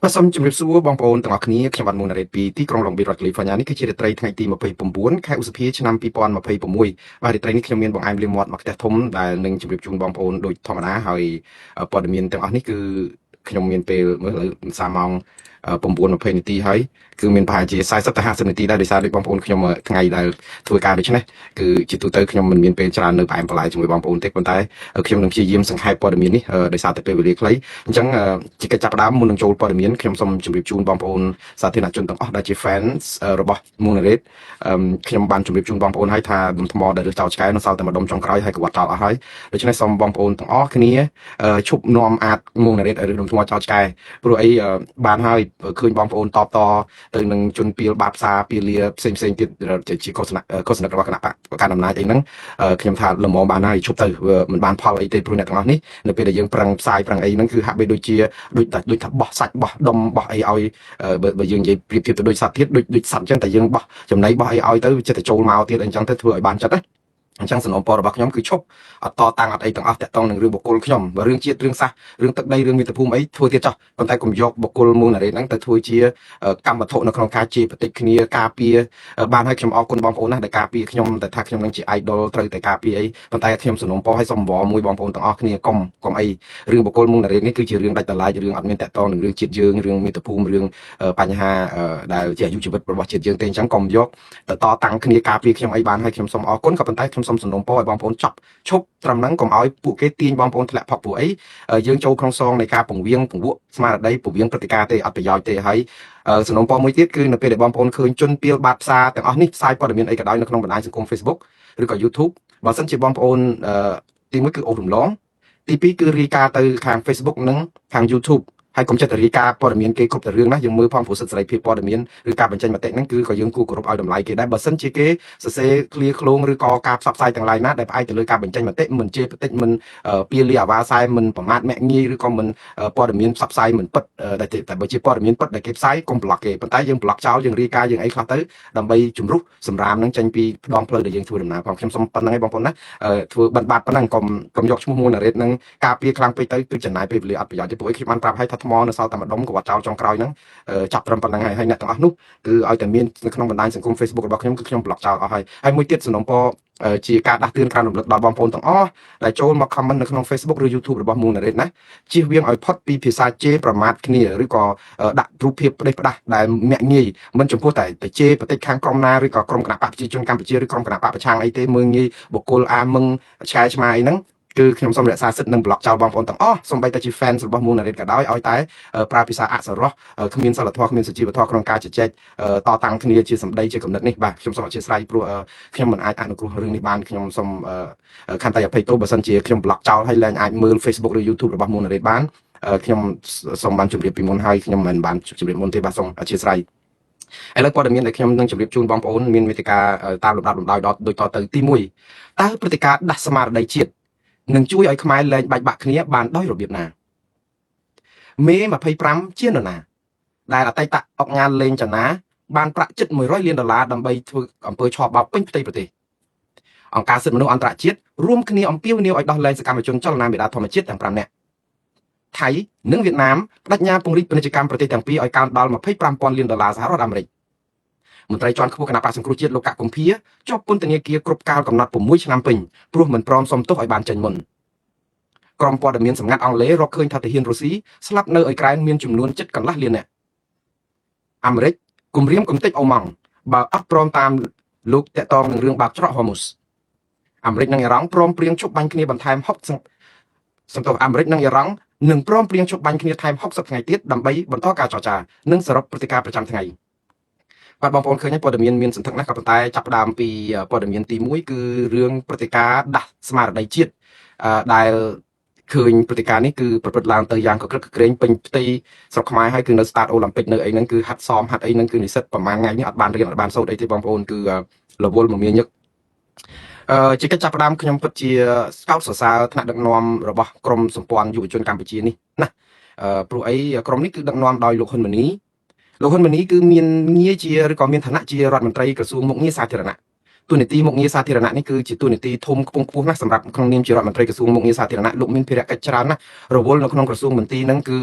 បាទសូមជម្រាបសួរបងប្អូនទាំងអស់គ្នាខ្ញុំបាទមុនណារ៉េតពីទីក្រុងឡុងប៊ីរដ្ឋកាលីហ្វ័រញ៉ានេះគឺជារាត្រីថ្ងៃទី29ខែឧសភាឆ្នាំ2026បាទរាត្រីនេះខ្ញុំមានបង្អែមលាងមាត់មកផ្ទះធំដែលនឹងជម្រាបជូនបងប្អូនដូចធម្មតាហើយព័ត៌មានទាំងអស់នេះគឺខ្ញុំមានពេលមើលឥឡូវ3ម៉ោង9:20នាទីហើយគឺមានប្រហែលជា40ទៅ50នាទីដែរដោយសារដូចបងប្អូនខ្ញុំថ្ងៃដែលធ្វើការដូចនេះគឺជាទូទៅខ្ញុំមិនមានពេលច្រើននៅផ្អែមបន្លែជាមួយបងប្អូនទេប៉ុន្តែខ្ញុំនឹងព្យាយាមសង្ខេបព័ត៌មាននេះដោយសារតែពេលវេលាខ្លីអញ្ចឹងជាកិច្ចចាប់ផ្ដើមមុននឹងចូលព័ត៌មានខ្ញុំសូមជម្រាបជូនបងប្អូនសាធារណជនទាំងអស់ដែលជា fans របស់មុនរ៉េតខ្ញុំបានជម្រាបជូនបងប្អូនហើយថាដុំថ្មដែលរើសចោលឆ្កែនៅសល់តែមួយដុំចុងក្រោយហើយក៏វត្តចោលអស់ហើយដូច្នេះសូមបងប្អូនទាំងអស់គ្នាឈប់នាំអាតមុនរ៉េតឲ្យរើសដុំថ្មចោលឆ្កែព្រោះអីបានហើយឃើញបងប្អូនតបតទៅនឹងជនពីលបាបផ្សារពីលាផ្សេងផ្សេងទៀតជាកុសលកុសលរបស់គណៈបកកណ្ដាលអំណាចអីហ្នឹងខ្ញុំថាល្មមបានហើយឈប់ទៅមិនបានផលអីទេព្រោះអ្នកទាំងអស់នេះនៅពេលដែលយើងប្រឹងផ្សាយប្រឹងអីហ្នឹងគឺហាក់បីដូចជាដូចតែដូចថាបោះសាច់បោះដុំបោះអីឲ្យបើយើងនិយាយប្រៀបធៀបទៅដូចសត្វទៀតដូចដូចសត្វអញ្ចឹងតែយើងបោះចំណីបោះអីឲ្យទៅចិត្តតែចូលមកទៀតអញ្ចឹងទៅធ្វើឲ្យបានចិត្តណាអញ្ចឹងសំណូមពររបស់ខ្ញុំគឺឈប់អត់តតាំងអត់អីទាំងអស់តាក់ទងនឹងរឿងបុគ្គលខ្ញុំបើរឿងជាតិរឿងសាសរឿងទឹកដីរឿងមាតុភូមិអីធ្វើទៀតចោះប៉ុន្តែកុំយកបុគ្គលមួងណារ៉េហ្នឹងទៅធ្វើជាកម្មវត្ថុនៅក្នុងការជេរបតិចគ្នាការពារបានហើយខ្ញុំអរគុណបងប្អូនណាស់ដែលការពារខ្ញុំតែថាខ្ញុំនឹងជា idol ត្រូវតែការពារអីប៉ុន្តែខ្ញុំសំណូមពរឲ្យសូមវមួយបងប្អូនទាំងអស់គ្នាកុំកុំអីរឿងបុគ្គលមួងណារ៉េនេះគឺជារឿងដាច់ដライរឿងអត់មានតាក់ទងនឹងរឿងជាតិយើងរឿងមាតុភូមិរឿងបញ្ហាដែលជាអាយុជីវិតរបស់ជាតិយើងទេអញ្ចឹងកុំយកទៅតតាំងគ្នាការពារខ្ញុំអីបានហើយខ្ញុំសូមអរគុណក៏ប៉ុន្តែខ្ញុំសូមសំណូមពរឲ្យបងប្អូនចប់ឈប់ត្រឹមហ្នឹងកុំឲ្យពួកគេទាញបងប្អូនធ្លាក់ផុកព្រោះអីយើងចូលក្នុងសងនៃការពង្វៀងពង្វក់ស្មារតីពង្វៀងព្រឹត្តិការណ៍ទេអត់ប្រយោជន៍ទេហើយសំណូមពរមួយទៀតគឺនៅពេលដែលបងប្អូនឃើញជនពីលបាតផ្សារទាំងអស់នេះផ្សាយព័ត៌មានអីក៏ដោយនៅក្នុងបណ្ដាញសង្គម Facebook ឬក៏ YouTube បើសិនជាបងប្អូនទីមួយគឺអូសរំលងទីពីរគឺរាយការណ៍ទៅខាង Facebook និងខាង YouTube ហើយកុំចិត្តតែរាយការណ៍ព័ត៌មានគេគ្រប់តែរឿងណាយើងមើលផងព្រោះសិទ្ធិសេរីភាពព័ត៌មានឬការបញ្ចេញមតិហ្នឹងគឺក៏យើងគួរគោរពឲ្យតម្លៃគេដែរបើសិនជាគេសរសេរឃ្លាឃ្លោងឬក៏ការផ្សព្វផ្សាយទាំងឡាយណាដែលផ្អែកទៅលើការបញ្ចេញមតិមិនជេរបតិចមិនពៀលាអាវ៉ាសែមិនប្រមាថមាក់ងាយឬក៏មិនព័ត៌មានផ្សព្វផ្សាយមិនពិតដែលតែបើជាព័ត៌មានពិតដែលគេផ្សាយកុំប្លុកគេប៉ុន្តែយើងប្លុកចោលយើងរាយការណ៍យើងអីខ្លះទៅដើម្បីជំរុះសម្រាមហ្នឹងចេញពីដងផ្លូវដែលយើងធ្វើដំណើរផងខ្ញុំសូមប៉ុណ្្នឹងឯងបងប្អូនណាធ្វើបិណ្ឌបាតប៉ុណ្ណឹងកុំកុំយកឈ្មោះមួនណារ៉េតហ្នឹងការពារខ្លាំងពេកទៅគឺចំណាយពេលវេលាអត់ប្រយោជន៍ទេព្រោះខ្ញុំបានប្រាប់ឲ្យថាថ្មនៅសល់តែម្ដុំក៏វត្តចោលចុងក្រោយហ្នឹងចាប់ត្រឹមប៉ុណ្្នឹងហើយហើយអ្នកទាំងអស់នោះគឺឲ្យតែមាននៅក្នុងបណ្ដាញសង្គម Facebook របស់ខ្ញុំគឺខ្ញុំប្លុកចោលអស់ហើយហើយមួយទៀតសំណូមពរជាការដាស់តឿនការរំលឹកដល់បងប្អូនទាំងអស់ដែលចូលមក comment នៅក្នុង Facebook ឬ YouTube របស់មួងណារ៉េតណាជៀសវាងឲ្យផុតពីភាសាជេរប្រមាថគ្នាឬក៏ដាក់រូបភាពផ្ដេសផ្ដាស់ដែលមាក់ងាយមិនចំពោះតែតែជេរបតិចខាងក្រុមណាឬក៏ក្រុមគណៈបកប្រជាជនកម្ពុជាឬក្រុមគណៈបកប្រឆាំងអីទេមើងងាយបុគ្គលអាមឹងឆ្កែឆ្មាអីហ្នឹងគឺខ្ញុំសូមរក្សាសិទ្ធិនិងប្លុកចោលបងប្អូនទាំងអស់សូម្បីតែជា fans របស់មួងណារ៉េតក៏ដោយឲ្យតែប្រើភាសាអសរោះគ្មានសិលធម៌គ្មានសុជីវធម៌ក្នុងការជជែកតតាំងគ្នាជាសម្ដីជាកំណត់នេះបាទខ្ញុំសូមអធិស្ឋានព្រោះខ្ញុំមិនអាចអនុគ្រោះរឿងនេះបានខ្ញុំសូមខន្តីអភ័យទោសបើសិនជាខ្ញុំប្លុកចោលហើយលែងអាចមើល Facebook ឬ YouTube របស់មួងណារ៉េតបានខ្ញុំសូមបានជម្រាបពីមុនហើយខ្ញុំមិនបានជម្រាបមុនទេបាទសូមអធិស្ឋានឥឡូវព័ត៌មានដែលខ្ញុំនឹងជម្រាបជូនបងប្អូនមានមេតិកាតាមលំដាប់លំដោយដល់ដូចតទៅទី1តើព្រឹត្តិការណ៍ដាស់ស្មារតីជាតិនឹងជួយឲ្យខ្មែរលែងបែកបាក់គ្នាបានដោយរបៀបណាមេ25ជានរណាដែលអតីតអុកញ៉ាលេងចនាបានប្រាក់ជិត100លានដុល្លារដើម្បីធ្វើអំពើឆបោកពេញផ្ទៃប្រទេសអង្គការសិទ្ធិមនុស្សអន្តរជាតិរួមគ្នាអំពាវនាវឲ្យដោះលែងសកម្មជនចលនាមេដាធម្មជាតិទាំង5នាក់ថៃនិងវៀតណាមបដិញ្ញាពង្រីកពាណិជ្ជកម្មប្រទេសទាំងពីរឲ្យកើនដល់25,000លានដុល្លារសហរដ្ឋអាមេរិកមន្ត្រីជាន់ខ្ពស់គណៈបក្សសង្គ្រោះជាតិលោកកកុម្ភាជាប់ពន្ធនាគារគ្រប់កាលកំណត់6ឆ្នាំពេញព្រោះមិនព្រមសុំទោសឲ្យបានចេញមុនក្រុមព័ត៌មានសម្ងាត់អង់គ្លេសរកឃើញថាទាហានរុស្ស៊ីស្លាប់នៅអ៊ុយក្រែនមានចំនួនជិតកន្លះលាននាក់អាមេរិកគំរាមកំទេចអូម៉ង់បើអត់ព្រមតាមលោកតាក់ទងនឹងរឿងបើកច្រកហូមូសអាមេរិកនិងអ៊ីរ៉ង់ព្រមព្រៀងឈប់បាញ់គ្នាបន្ថែម60សំទោសអាមេរិកនិងអ៊ីរ៉ង់នឹងព្រមព្រៀងឈប់បាញ់គ្នាថែម60ថ្ងៃទៀតដើម្បីបន្តការចរចានិងសរុបព្រឹត្តិការណ៍ប្រចាំថ្ងៃបាទបងប្អូនឃើញហើយព័ត៌មានមានសន្ធឹកណាស់ក៏ប៉ុន្តែចាប់ផ្ដើមពីព័ត៌មានទី1គឺរឿងព្រឹត្តិការណ៍ដាស់ស្មារតីជាតិដែលឃើញព្រឹត្តិការណ៍នេះគឺប្រព្រឹត្តឡើងទៅយ៉ាងកក្រឹកក្រែងពេញផ្ទៃស្រុកខ្មែរហើយគឺនៅ Start Olympic នៅអីហ្នឹងគឺហាត់សមហាត់អីហ្នឹងគឺនិស្សិតប្រហែលថ្ងៃនេះអត់បានរៀនអត់បានសូត្រអីទេបងប្អូនគឺរវល់មមាញឹកអឺជាកិច្ចចាប់ផ្ដើមខ្ញុំពិតជាស្កោតសរសើរថ្នាក់ដឹកនាំរបស់ក្រមសម្ព័ន្ធយុវជនកម្ពុជានេះណាអឺព្រោះអីក្រមនេះគឺដឹកនាំដោយលោកហ៊ុនម៉ាណីលោកហ៊ុនម៉ាណីគឺមានងារជាឬក៏មានឋានៈជារដ្ឋមន្ត្រីក្រសួងមុខងារសាធារណៈ តួនាទីមុខងារសាធារណៈនេះគឺជាតួនាទីធំខ្ពង់ខ្ពស់ណាស់សម្រាប់ក្នុងនាមជារដ្ឋមន្ត្រីក្រសួងមុខងារសាធារណៈលោកមានភារកិច្ចច្រើនណាស់រវល់នៅក្នុងក្រសួងមន្ទីរហ្នឹងគឺ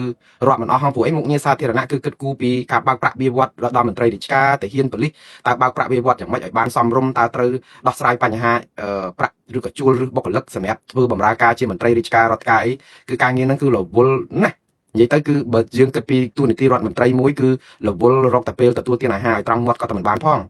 រាប់មិនអស់ហងព្រោះអីមុខងារសាធារណៈគឺគិតគូរពីការបើកប្រាក់បៀវត្សដល់មន្ត្រីរាជការទាហានប៉ូលីសតើបើកប្រាក់បៀវត្សយ៉ាងម៉េចឲ្យបានសមរម្យតើត្រូវដោះស្រាយបញ្ហាប្រាក់ឬក៏ជួលឬបុគ្គលិកសម្រាប់ធ្វើបម្រើការជាមន្ត្រីរាជការរដ្ឋការអីគឺការងារហ្នឹងគឺរវល់ណាស់និយាយទៅគឺបើយើងគិតពីតួនាទីរដ្ឋមន្ត្រីមួយគឺរវល់រកតែពេលទទួលទានអាហារឲ្យត្រង់មាត់ក៏តែមិនបានផ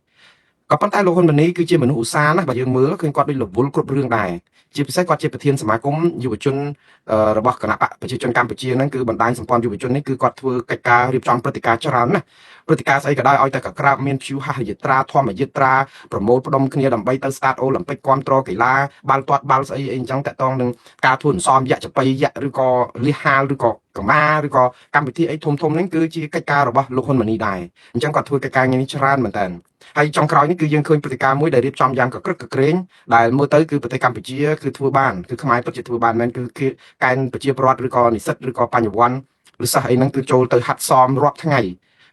ងក៏ប៉ុន្តែលោកហ៊ុនម៉ាណីគឺជាមនុស្សឧស្សាហ៍ណាស់បើយើងមើលឃើញគាត់ដូចរវល់គ្រប់រឿងដែរជាពិសេសគាត់ជាប្រធានសមាគមយុវជនរបស់គណបក្សប្រជាជនកម្ពុជាហ្នឹងគឺបណ្ដាញសម្ព័ន្ធយុវជននេះគឺគាត់ធ្វើកិច្ចការរៀបចំព្រឹត្តិការណ៍ច្រើនណាស់ព្រឹត្តិការណ៍ស្អីក៏ដោយឲ្យតែកក្រាបមានព្យុហយាត្រាធម្មយាត្រាប្រមូលផ្ដុំគ្នាដើម្បីទៅ start អូឡ িম্প ិកគាំទ្រកីឡាបាល់ទាត់បាល់ស្អីអីអញ្ចឹងតាក់ទងនឹងការធ្វើអន្សមយៈចបិយៈឬក៏លះហាលឬក៏កម្មាឬក៏កម្មវិធីអីធំធំហ្នឹងគឺជាកិច្ចការរបស់លោកហ៊ុនម៉ាណីដែរអញ្ចឹងគាត់ធ្វើកិច្ចការងារនេះច្រើនមែនតើហើយចុងក្រោយនេះគឺយើងឃើញព្រឹត្តិការណ៍មួយដែលរៀបចំយ៉ាងកក្រឹកកក្រែងដែលមើលទៅគឺប្រទេសកម្ពុជាគឺធ្វើបានគឺខ្មែរពិតជាធ្វើបានមែនគឺគេកែនប្រជាពលរដ្ឋឬក៏និស្សិតឬក៏បញ្ញវន្តឬសិស្សអីហ្នឹងគឺចូលទៅហាត់សមរាប់ថ្ងៃ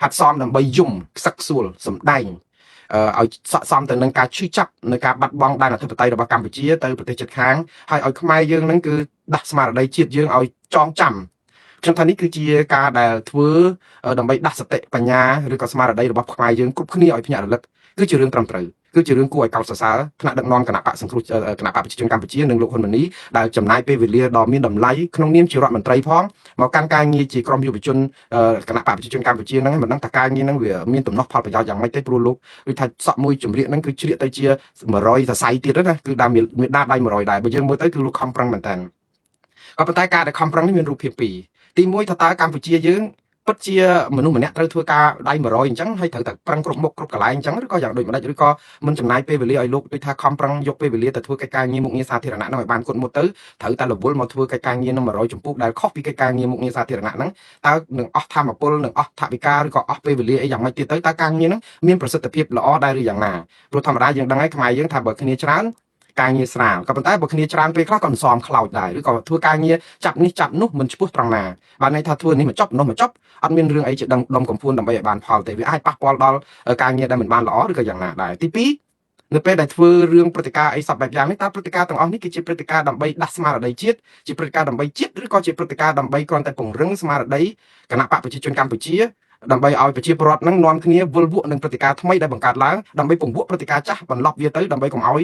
ហាត់សមដើម្បីយំខ្សឹកខ្សួលសម្ដែងឲ្យស័ក្តិសមទៅនឹងការឈឺចាប់នៅការបាត់បង់ដែនអធិបតេយ្យរបស់កម្ពុជាទៅប្រទេសជិតខាងហើយឲ្យខ្មែរយើងហ្នឹងគឺដាស់ស្មារតីជាតិយើងឲ្យចងចាំខ្ញុំថានេះគឺជាការដែលធ្វើដើម្បីដាស់សតិបញ្ញាឬក៏ស្មារតីរបស់ខ្មែរយើងគ្រប់គ្នាឲ្យភ្ញាក់រលឹកគឺជារឿងត្រឹមត្រូវគឺជារឿងគួរឲ្យកោតសរសើរថ្នាក់ដឹកនាំគណបក្សសង្គ្រោះគណបក្សប្រជាជនកម្ពុជានិងលោកហ៊ុនម៉ាណីដែលចំណាយពេលវេលាដ៏មានតម្លៃក្នុងនាមជារដ្ឋមន្ត្រីផងមកកាន់ការងារជាក្រុមយុវជនគណបក្សប្រជាជនកម្ពុជាហ្នឹងមិនដឹងថាការងារហ្នឹងវាមានទំនាស់ផលប្រយោជន៍យ៉ាងម៉េចទេព្រោះលោកដូចថាសក់មួយជំរាកហ្នឹងគឺជ្រៀកទៅជា100សរសៃទៀតណាគឺដើមមានដាដៃ100ដែរបើយើងមើលទៅគឺលោកខំប្រឹងមែនតើក៏ប៉ុន្តែការដែលខំប្រឹងនេះមានរូបភាពពីរទី1ថាតើកម្ពុជាយើងពិតជាមនុស្សម្នាក់ត្រូវធ្វើការដៃ100អញ្ចឹងហើយត្រូវតែប្រឹងគ្រប់មុខគ្រប់កន្លែងអញ្ចឹងឬក៏យ៉ាងដូចម្ដេចឬក៏មិនចំណាយពេលវេលាឲ្យលោកដូចថាខំប្រឹងយកពេលវេលាទៅធ្វើកិច្ចការងារមុខងារសាធារណៈហ្នឹងឲ្យបានគត់មុតទៅត្រូវតែរវល់មកធ្វើកិច្ចការងារនឹង100ចម្ពោះដែលខុសពីកិច្ចការងារមុខងារសាធារណៈហ្នឹងតើនឹងអស់ធម៌ពលនឹងអស់ថវិកាឬក៏អស់ពេលវេលាអីយ៉ាងម៉េចទៀតទៅតើការងារហ្នឹងមានប្រសិទ្ធភាពល្អដែរឬយ៉ាងណាព្រោះធម្មតាយើងដឹងហើយខ្មែរយើងថាបើគ្នាច្រើនការងារស្រាលក៏ប៉ុន្តែបើគ្នាច្រើនពេលខ្លះក៏មិនសមខ្លោចដែរឬក៏ធ្វើការងារចាប់នេះចាប់នោះមិនឆ្ពោះត្រង់ណាបានន័យថាធ្វើនេះមកចប់នោះមកចប់អត់មានរឿងអីជាដឹងដុំកំភួនដើម្បីឲ្យបានផលទេវាអាចប៉ះពាល់ដល់ការងារដែលមិនបានល្អឬក៏យ៉ាងណាដែរទី2នៅពេលដែលធ្វើរឿងព្រឹត្តិការណ៍អីសពបែបយ៉ាងនេះតើព្រឹត្តិការណ៍ទាំងអស់នេះគឺជាព្រឹត្តិការណ៍ដើម្បីដាស់ស្មារតីជាតិជាព្រឹត្តិការណ៍ដើម្បីជាតិឬក៏ជាព្រឹត្តិការណ៍ដើម្បីគ្រាន់តែពង្រឹងស្មារតីគណបក្សប្រជាជនកម្ពុជាដើម្បីឲ្យប្រជាពលរដ្ឋនឹងនាំគ្នាវិលវក់នឹងព្រឹត្តិការណ៍ថ្មីដែលបង្កើតឡើងដើម្បីពង្វក់ព្រឹត្តិការណ៍ចាស់បន្លប់វាទៅដើម្បីកុំឲ្យ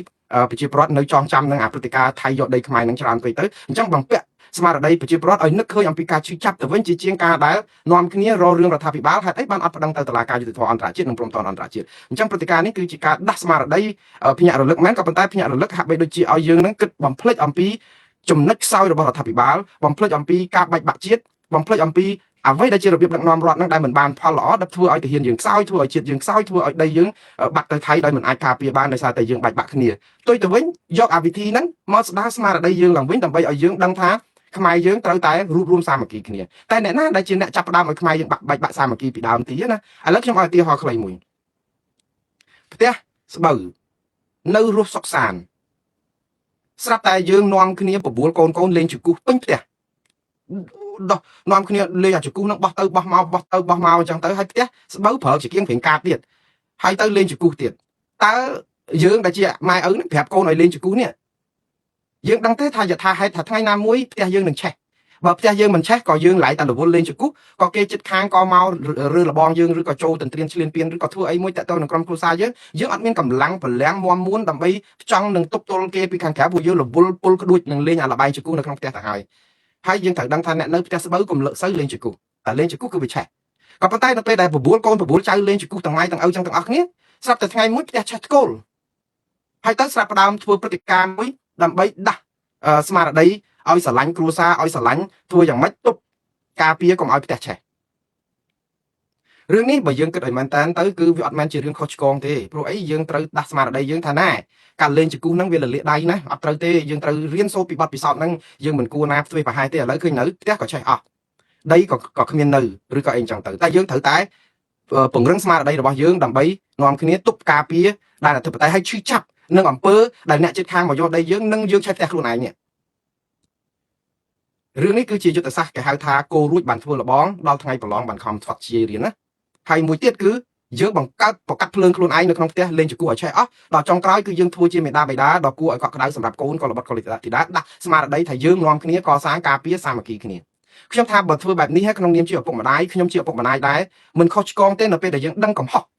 ប្រជាពលរដ្ឋនៅចងចាំនឹងអាព្រឹត្តិការណ៍ថៃយកដីខ្មែរនឹងច្រើនពេកទៅអញ្ចឹងបំពាក់ស្មារតីប្រជាពលរដ្ឋឲ្យនឹកឃើញអំពីការឈឺចាប់ទៅវិញជាជាងការដែលនាំគ្នារករឿងរដ្ឋាភិបាលហេតុអីបានអត់ប្តឹងទៅតុលាការយុត្តិធម៌អន្តរជាតិនិងព្រមត្តនអន្តរជាតិអញ្ចឹងព្រឹត្តិការណ៍នេះគឺជាការដាស់ស្មារតីភ្ញាក់រលឹកមែនក៏ប៉ុន្តែភ្ញាក់រលឹកហាក់បីដូចជាឲ្យយើងនឹងគិតបំភ្លេចអំពីចំណុចខ្សោយរបស់រដ្ឋាភិបាលបំភ្លេចអំពីការបែកបាក់ជាតិបំភ្លេចអំពីអ្វីដែលជារបៀបដឹកនាំរដ្ឋហ្នឹងដែលមិនបានផលល្អដែលធ្វើឲ្យទាហានយើងខ្សោយធ្វើឲ្យជាតិយើងខ្សោយធ្វើឲ្យដីយើងបាត់ទៅថៃដោយមិនអាចការពារបានដោយសារតែយើងបែកបាក់គ្នាផ្ទុយទៅវិញយកអាវិធីហ្នឹងមកស្ដារស្មារតីយើងឡើងវិញដើម្បីឲ្យយើងដឹងថាខ្មែរយើងត្រូវតែរួបរួមសាមគ្គីគ្នាតែអ្នកណាដែលជាអ្នកចាប់ផ្ដើមឲ្យខ្មែរយើងបាក់បែកបាក់សាមគ្គីពីដើមទីណាឥឡូវខ្ញុំឲ្យឧទាហរណ៍ខ្លីមួយផ្ទះស្បូវនៅរស់សុកសានស្រាប់តែយើងនាំគ្នាបបួលកូនកូនលេងជង្គុះពេញផ្ទះដោះនាំគ្នាលេងអាជង្គុះនឹងបោះទៅបោះមកបោះទៅបោះមកអញ្ចឹងទៅហើយផ្ទះស្បូវប្រើជាគៀងព្រៀងកាតទៀតហើយទៅលេងជង្គុះទៀតតើយើងដែលជាម៉ែឪនឹងប្រាប់កូនឲ្យលេងជង្គុះនេះយើងដឹងទេថាយថាហេតុថាថ្ងៃណាមួយផ្ទះយើងនឹងឆេះបើផ្ទះយើងមិនឆេះក៏យើងឡៃតែរវល់លេងជង្គុះក៏គេចិត្តខាងក៏មករើលបងយើងឬក៏ចូលទន្ទ្រានឈ្លានពានឬក៏ធ្វើអីមួយតាក់ទងនឹងក្រុមគ្រួសារយើងយើងអត់មានកម្លាំងពលំមមមួនដើម្បីចង់នឹងទប់ទល់គេពីខាងក្រៅព្រោះយើងរវល់ពុលក្ដួចនឹងលេងអាលបែងជង្គុះនៅក្នុងផ្ទះទៅហើយហើយយើងត្រូវដឹងថាអ្នកនៅផ្ទះស្បូវកុំលើកសូវលេងជង្គុះតែលេងជង្គុះគឺវាឆេះក៏ប៉ុន្តែនៅពេលដែលបបួលកូនបបួលចៅលេងជង្គុះទាំងម៉ែទាំងឪចឹងទាំងអស់គ្នាស្រាប់តែថ្ងៃមួយផ្ទះឆេះធ្គោលហើយទៅស្រាប់ផ្ដើមធ្វើព្រឹត្តិការណ៍មួយដើម្បីដាស់ស្មារតីឲ្យស្រឡាញ់គ្រួសារឲ្យស្រឡាញ់ធ្វើយ៉ាងម៉េចទប់ការពារកុំឲ្យផ្ទះឆេះរឿងនេះបើយើងគិតឲ្យមែនតើទៅគឺវាអត់មែនជារឿងខុសឆ្គងទេព្រោះអីយើងត្រូវដាស់ស្មារតីយើងថាណាការលេងជង្គុះហ្នឹងវាលលាកដៃណាអត់ត្រូវទេយើងត្រូវរៀនសូត្រពីបទពិសោធន៍ហ្នឹងយើងមិនគួរណាផ្ទុយប្រហែលទេឥឡូវឃើញនៅផ្ទះក៏ឆេះអស់ដីក៏ក៏គ្មាននៅឬក៏អីចឹងទៅតែយើងត្រូវតែពង្រឹងស្មារតីរបស់យើងដើម្បីនាំគ្នាទប់ការពារដែនអធិបតេយ្យឲ្យឈឺចាប់នឹងអំពើដែលអ្នកជិតខាងមកយកដីយើងនិងយើងឆេះផ្ទះខ្លួនឯងនេះរឿងនេះគឺជាយុទ្ធសាស្ត្រគេហៅថាគោរួចបានធ្វើលបងដល់ថ្ងៃប្រឡងបានខំធាត់ជារៀនណាហើយមួយទៀតគឺ យើងបង្កើតប្រកាត់ភ្លើងខ្លួនឯងនៅក្នុងផ្ទះលេងជង្គោះឲ្យឆេះអស់ដល់ចុងក្រោយគឺយើងធ្វើជាមេដាបេដាដល់គួរឲ្យកក់ក្ដៅសម្រាប់កូនក៏ល្បិតក៏លិធីតាដាស់ស្មារតីថាយើងនាំគ្នាកសាងការពារសាមគ្គីគ្នាខ្ញុំថាបើធ្វើបែបនេះក្នុងនាមជាឪពុកម្ដាយខ្ញុំជាឪពុកម្ដាយដែរមិនខុសឆ្គងទេនៅពេលដែលយើងដឹងកំហុស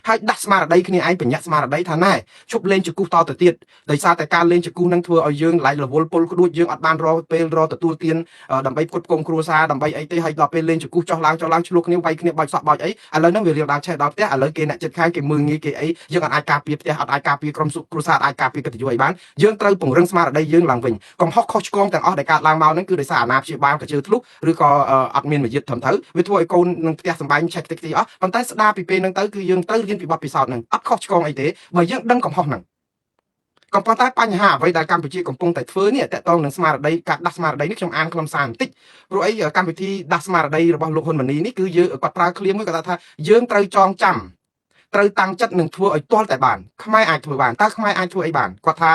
ហើយដាស់ស្មារតីគ្នាឯងបញ្ញាស្មារតីថាណែឈប់លេងជង្គោះតទៅទៀតដោយសារតែការលេងជង្គោះនឹងធ្វើឲ្យយើងឡៃរវល់ពុលក្ដួចយើងអត់បានរកពេលរកទទួលទានដើម្បីផ្គត់ផ្គង់គ្រួសារដើម្បីអីទេហើយដល់ពេលលេងជង្គោះចុះឡើងចុះឡើងឆ្លោះគ្នាវាយគ្នាបោចសក់បោចអីឥឡូវហ្នឹងវារៀលដល់ឆេះដល់ផ្ទះឥឡូវគេអ្នកចិត្តខាងគេមើងងាយគេអីយើងអត់អាចការពារផ្ទះអត់អាចការពារក្រុមសុខគ្រួសារអាចការពារកិត្តិយសអីបានយើងត្រូវពង្រឹងស្មារតីយើងឡើងវិញកំហុសខុសឆ្គងទាំងអស់ដែលកើតឡើងមកហ្នឹងគឺដោយសារអាណាព្យាបាលកជើធ្លុះឬក៏អត់មានមយាទត្រឹមត្រូវវាធ្វើឲ្យកូននឹងផ្ទះសម្បែងឆេះខ្ទេចខ្ទីអស់ប៉ុន្តែស្ដារពីពេលហ្នឹងទៅគឺយើងត្រូវរៀនពីបទពិសោធន៍ហ្នឹងអត់ខុសឆ្គងអីទេបើយើងដឹងកំហុសហ្នឹងក៏ប៉ុន្តែបញ្ហាអ្វីដែលកម្ពុជាកំពុងតែធ្វើនេះតកតងនឹងស្មារតីការដាស់ស្មារតីនេះខ្ញុំអានខ្លឹមសារបន្តិចព្រោះអីកម្មវិធីដាស់ស្មារតីរបស់លោកហ៊ុនម៉ាណីនេះគឺយើងគាត់ប្រើឃ្លាមួយគាត់ថាយើងត្រូវចងចាំត្រូវតាំងចិត្តនឹងធ្វើឲ្យទាល់តែបានខ្មែរអាចធ្វើបានតើខ្មែរអាចធ្វើអីបានគាត់ថ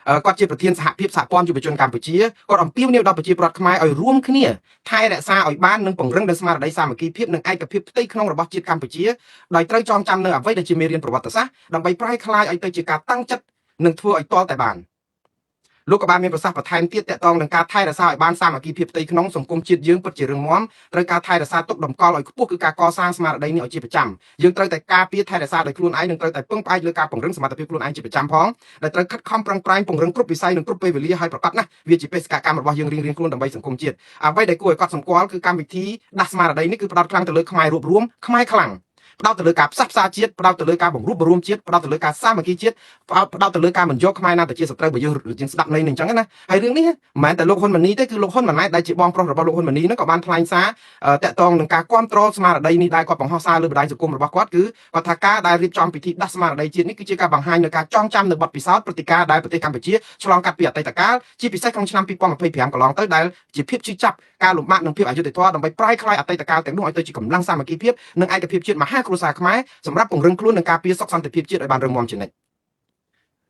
ាគាត់ជាប្រធានសហភាពសហព័ន្ធយុវជនកម្ពុជាគាត់អំពាវនាវដល់ប្រជាពលរដ្ឋខ្មែរឲ្យរួមគ្នាថែរក្សាឲ្យបាននិងពង្រឹងនូវស្មារតីសាមគ្គីភាពនិងឯកភាពផ្ទៃក្នុងរបស់ជាតិកម្ពុជាដោយត្រូវចងចាំនៅអ្វីដែលជាមេរៀនប្រវត្តិសាស្ត្រដើម្បីប្រែក្លាយឲ្យទៅជាការតាំងចិត្តនិងធ្វើឲ្យទាល់តែបានលោកក៏បានមានប្រសាសន៍បន្ថែមទៀតតកតងនឹងការថែរក្សាឲ្យបានសាមគ្គីភាពផ្ទៃក្នុងសង្គមជាតិយើងពិតជារឹងមាំត្រូវការថែរក្សាទុកតម្កល់ឲ្យខ្ពស់គឺការកសាងស្មារតីនេះឲ្យជាប្រចាំយើងត្រូវតែការពារថែរក្សាដោយខ្លួនឯងនិងត្រូវតែពឹងផ្អែកលើការពង្រឹងសមត្ថភាពខ្លួនឯងជាប្រចាំផងដែលត្រូវខិតខំប្រឹងប្រែងពង្រឹងគ្រប់វិស័យនិងគ្រប់ពេលវេលាឲ្យប្រកបណាស់វាជាបេសកកម្មរបស់យើងរៀងៗខ្លួនដើម្បីសង្គមជាតិអ្វីដែលគួរឲ្យកត់សម្គាល់គឺកម្មវិធីដាស់ស្មារតីនេះគឺផ្ដោតខ្លាំងទៅលើខ្មែររួបរួមខ្មែរខ្លាំងផ្ដោតទៅលើការផ្សះផ្សាជាតិផ្ដោតទៅលើការបង្រួបបង្រួមជាតិផ្ដោតទៅលើការសាមគ្គីជាតិផ្ដោតទៅលើការមិនយកខ្មែរណាទៅជាសត្រូវបើយើងយើងស្ដាប់ន័យនឹងអញ្ចឹងណាហើយរឿងនេះមិនមែនតែលោកហ៊ុនម៉ាណីទេគឺលោកហ៊ុនម៉ាណែតដែលជាបងប្រុសរបស់លោកហ៊ុនម៉ាណីហ្នឹងក៏បានថ្លែងសារតាក់ទងនឹងការគ្រប់គ្រងស្មារតីនេះដែរគាត់បង្ហោះសារលើបណ្ដាញសង្គមរបស់គាត់គឺគាត់ថាការដែលរៀបចំពិធីដាស់ស្មារតីជាតិនេះគឺជាការបង្ហាញនូវការចងចាំនៅបទពិសោធន៍ព្រឹត្តិការណ៍ដែលប្រទេសកម្ពុជាឆ្លងកាត់ពីអតីតកាលជាពិសេសក្នុងឆ្នាំ2025កន្លងទៅដែលជាភាពឈឺចាប់ការលំបាកនិងភាពអយុត្តិធម៌ដើម្បីប្រែក្លាយអតីតកាលទាំងនោះឲ្យទៅជាកម្លាំងសាមគ្គីភាពនិងឯកភាពជាតិមហាគ្រួសារខ្មែរសម្រាប់ពង្រឹងខ្លួននិងការពារសុខសន្តិភាពជាតិឲ្យបានរឹងមាំជានិច្ច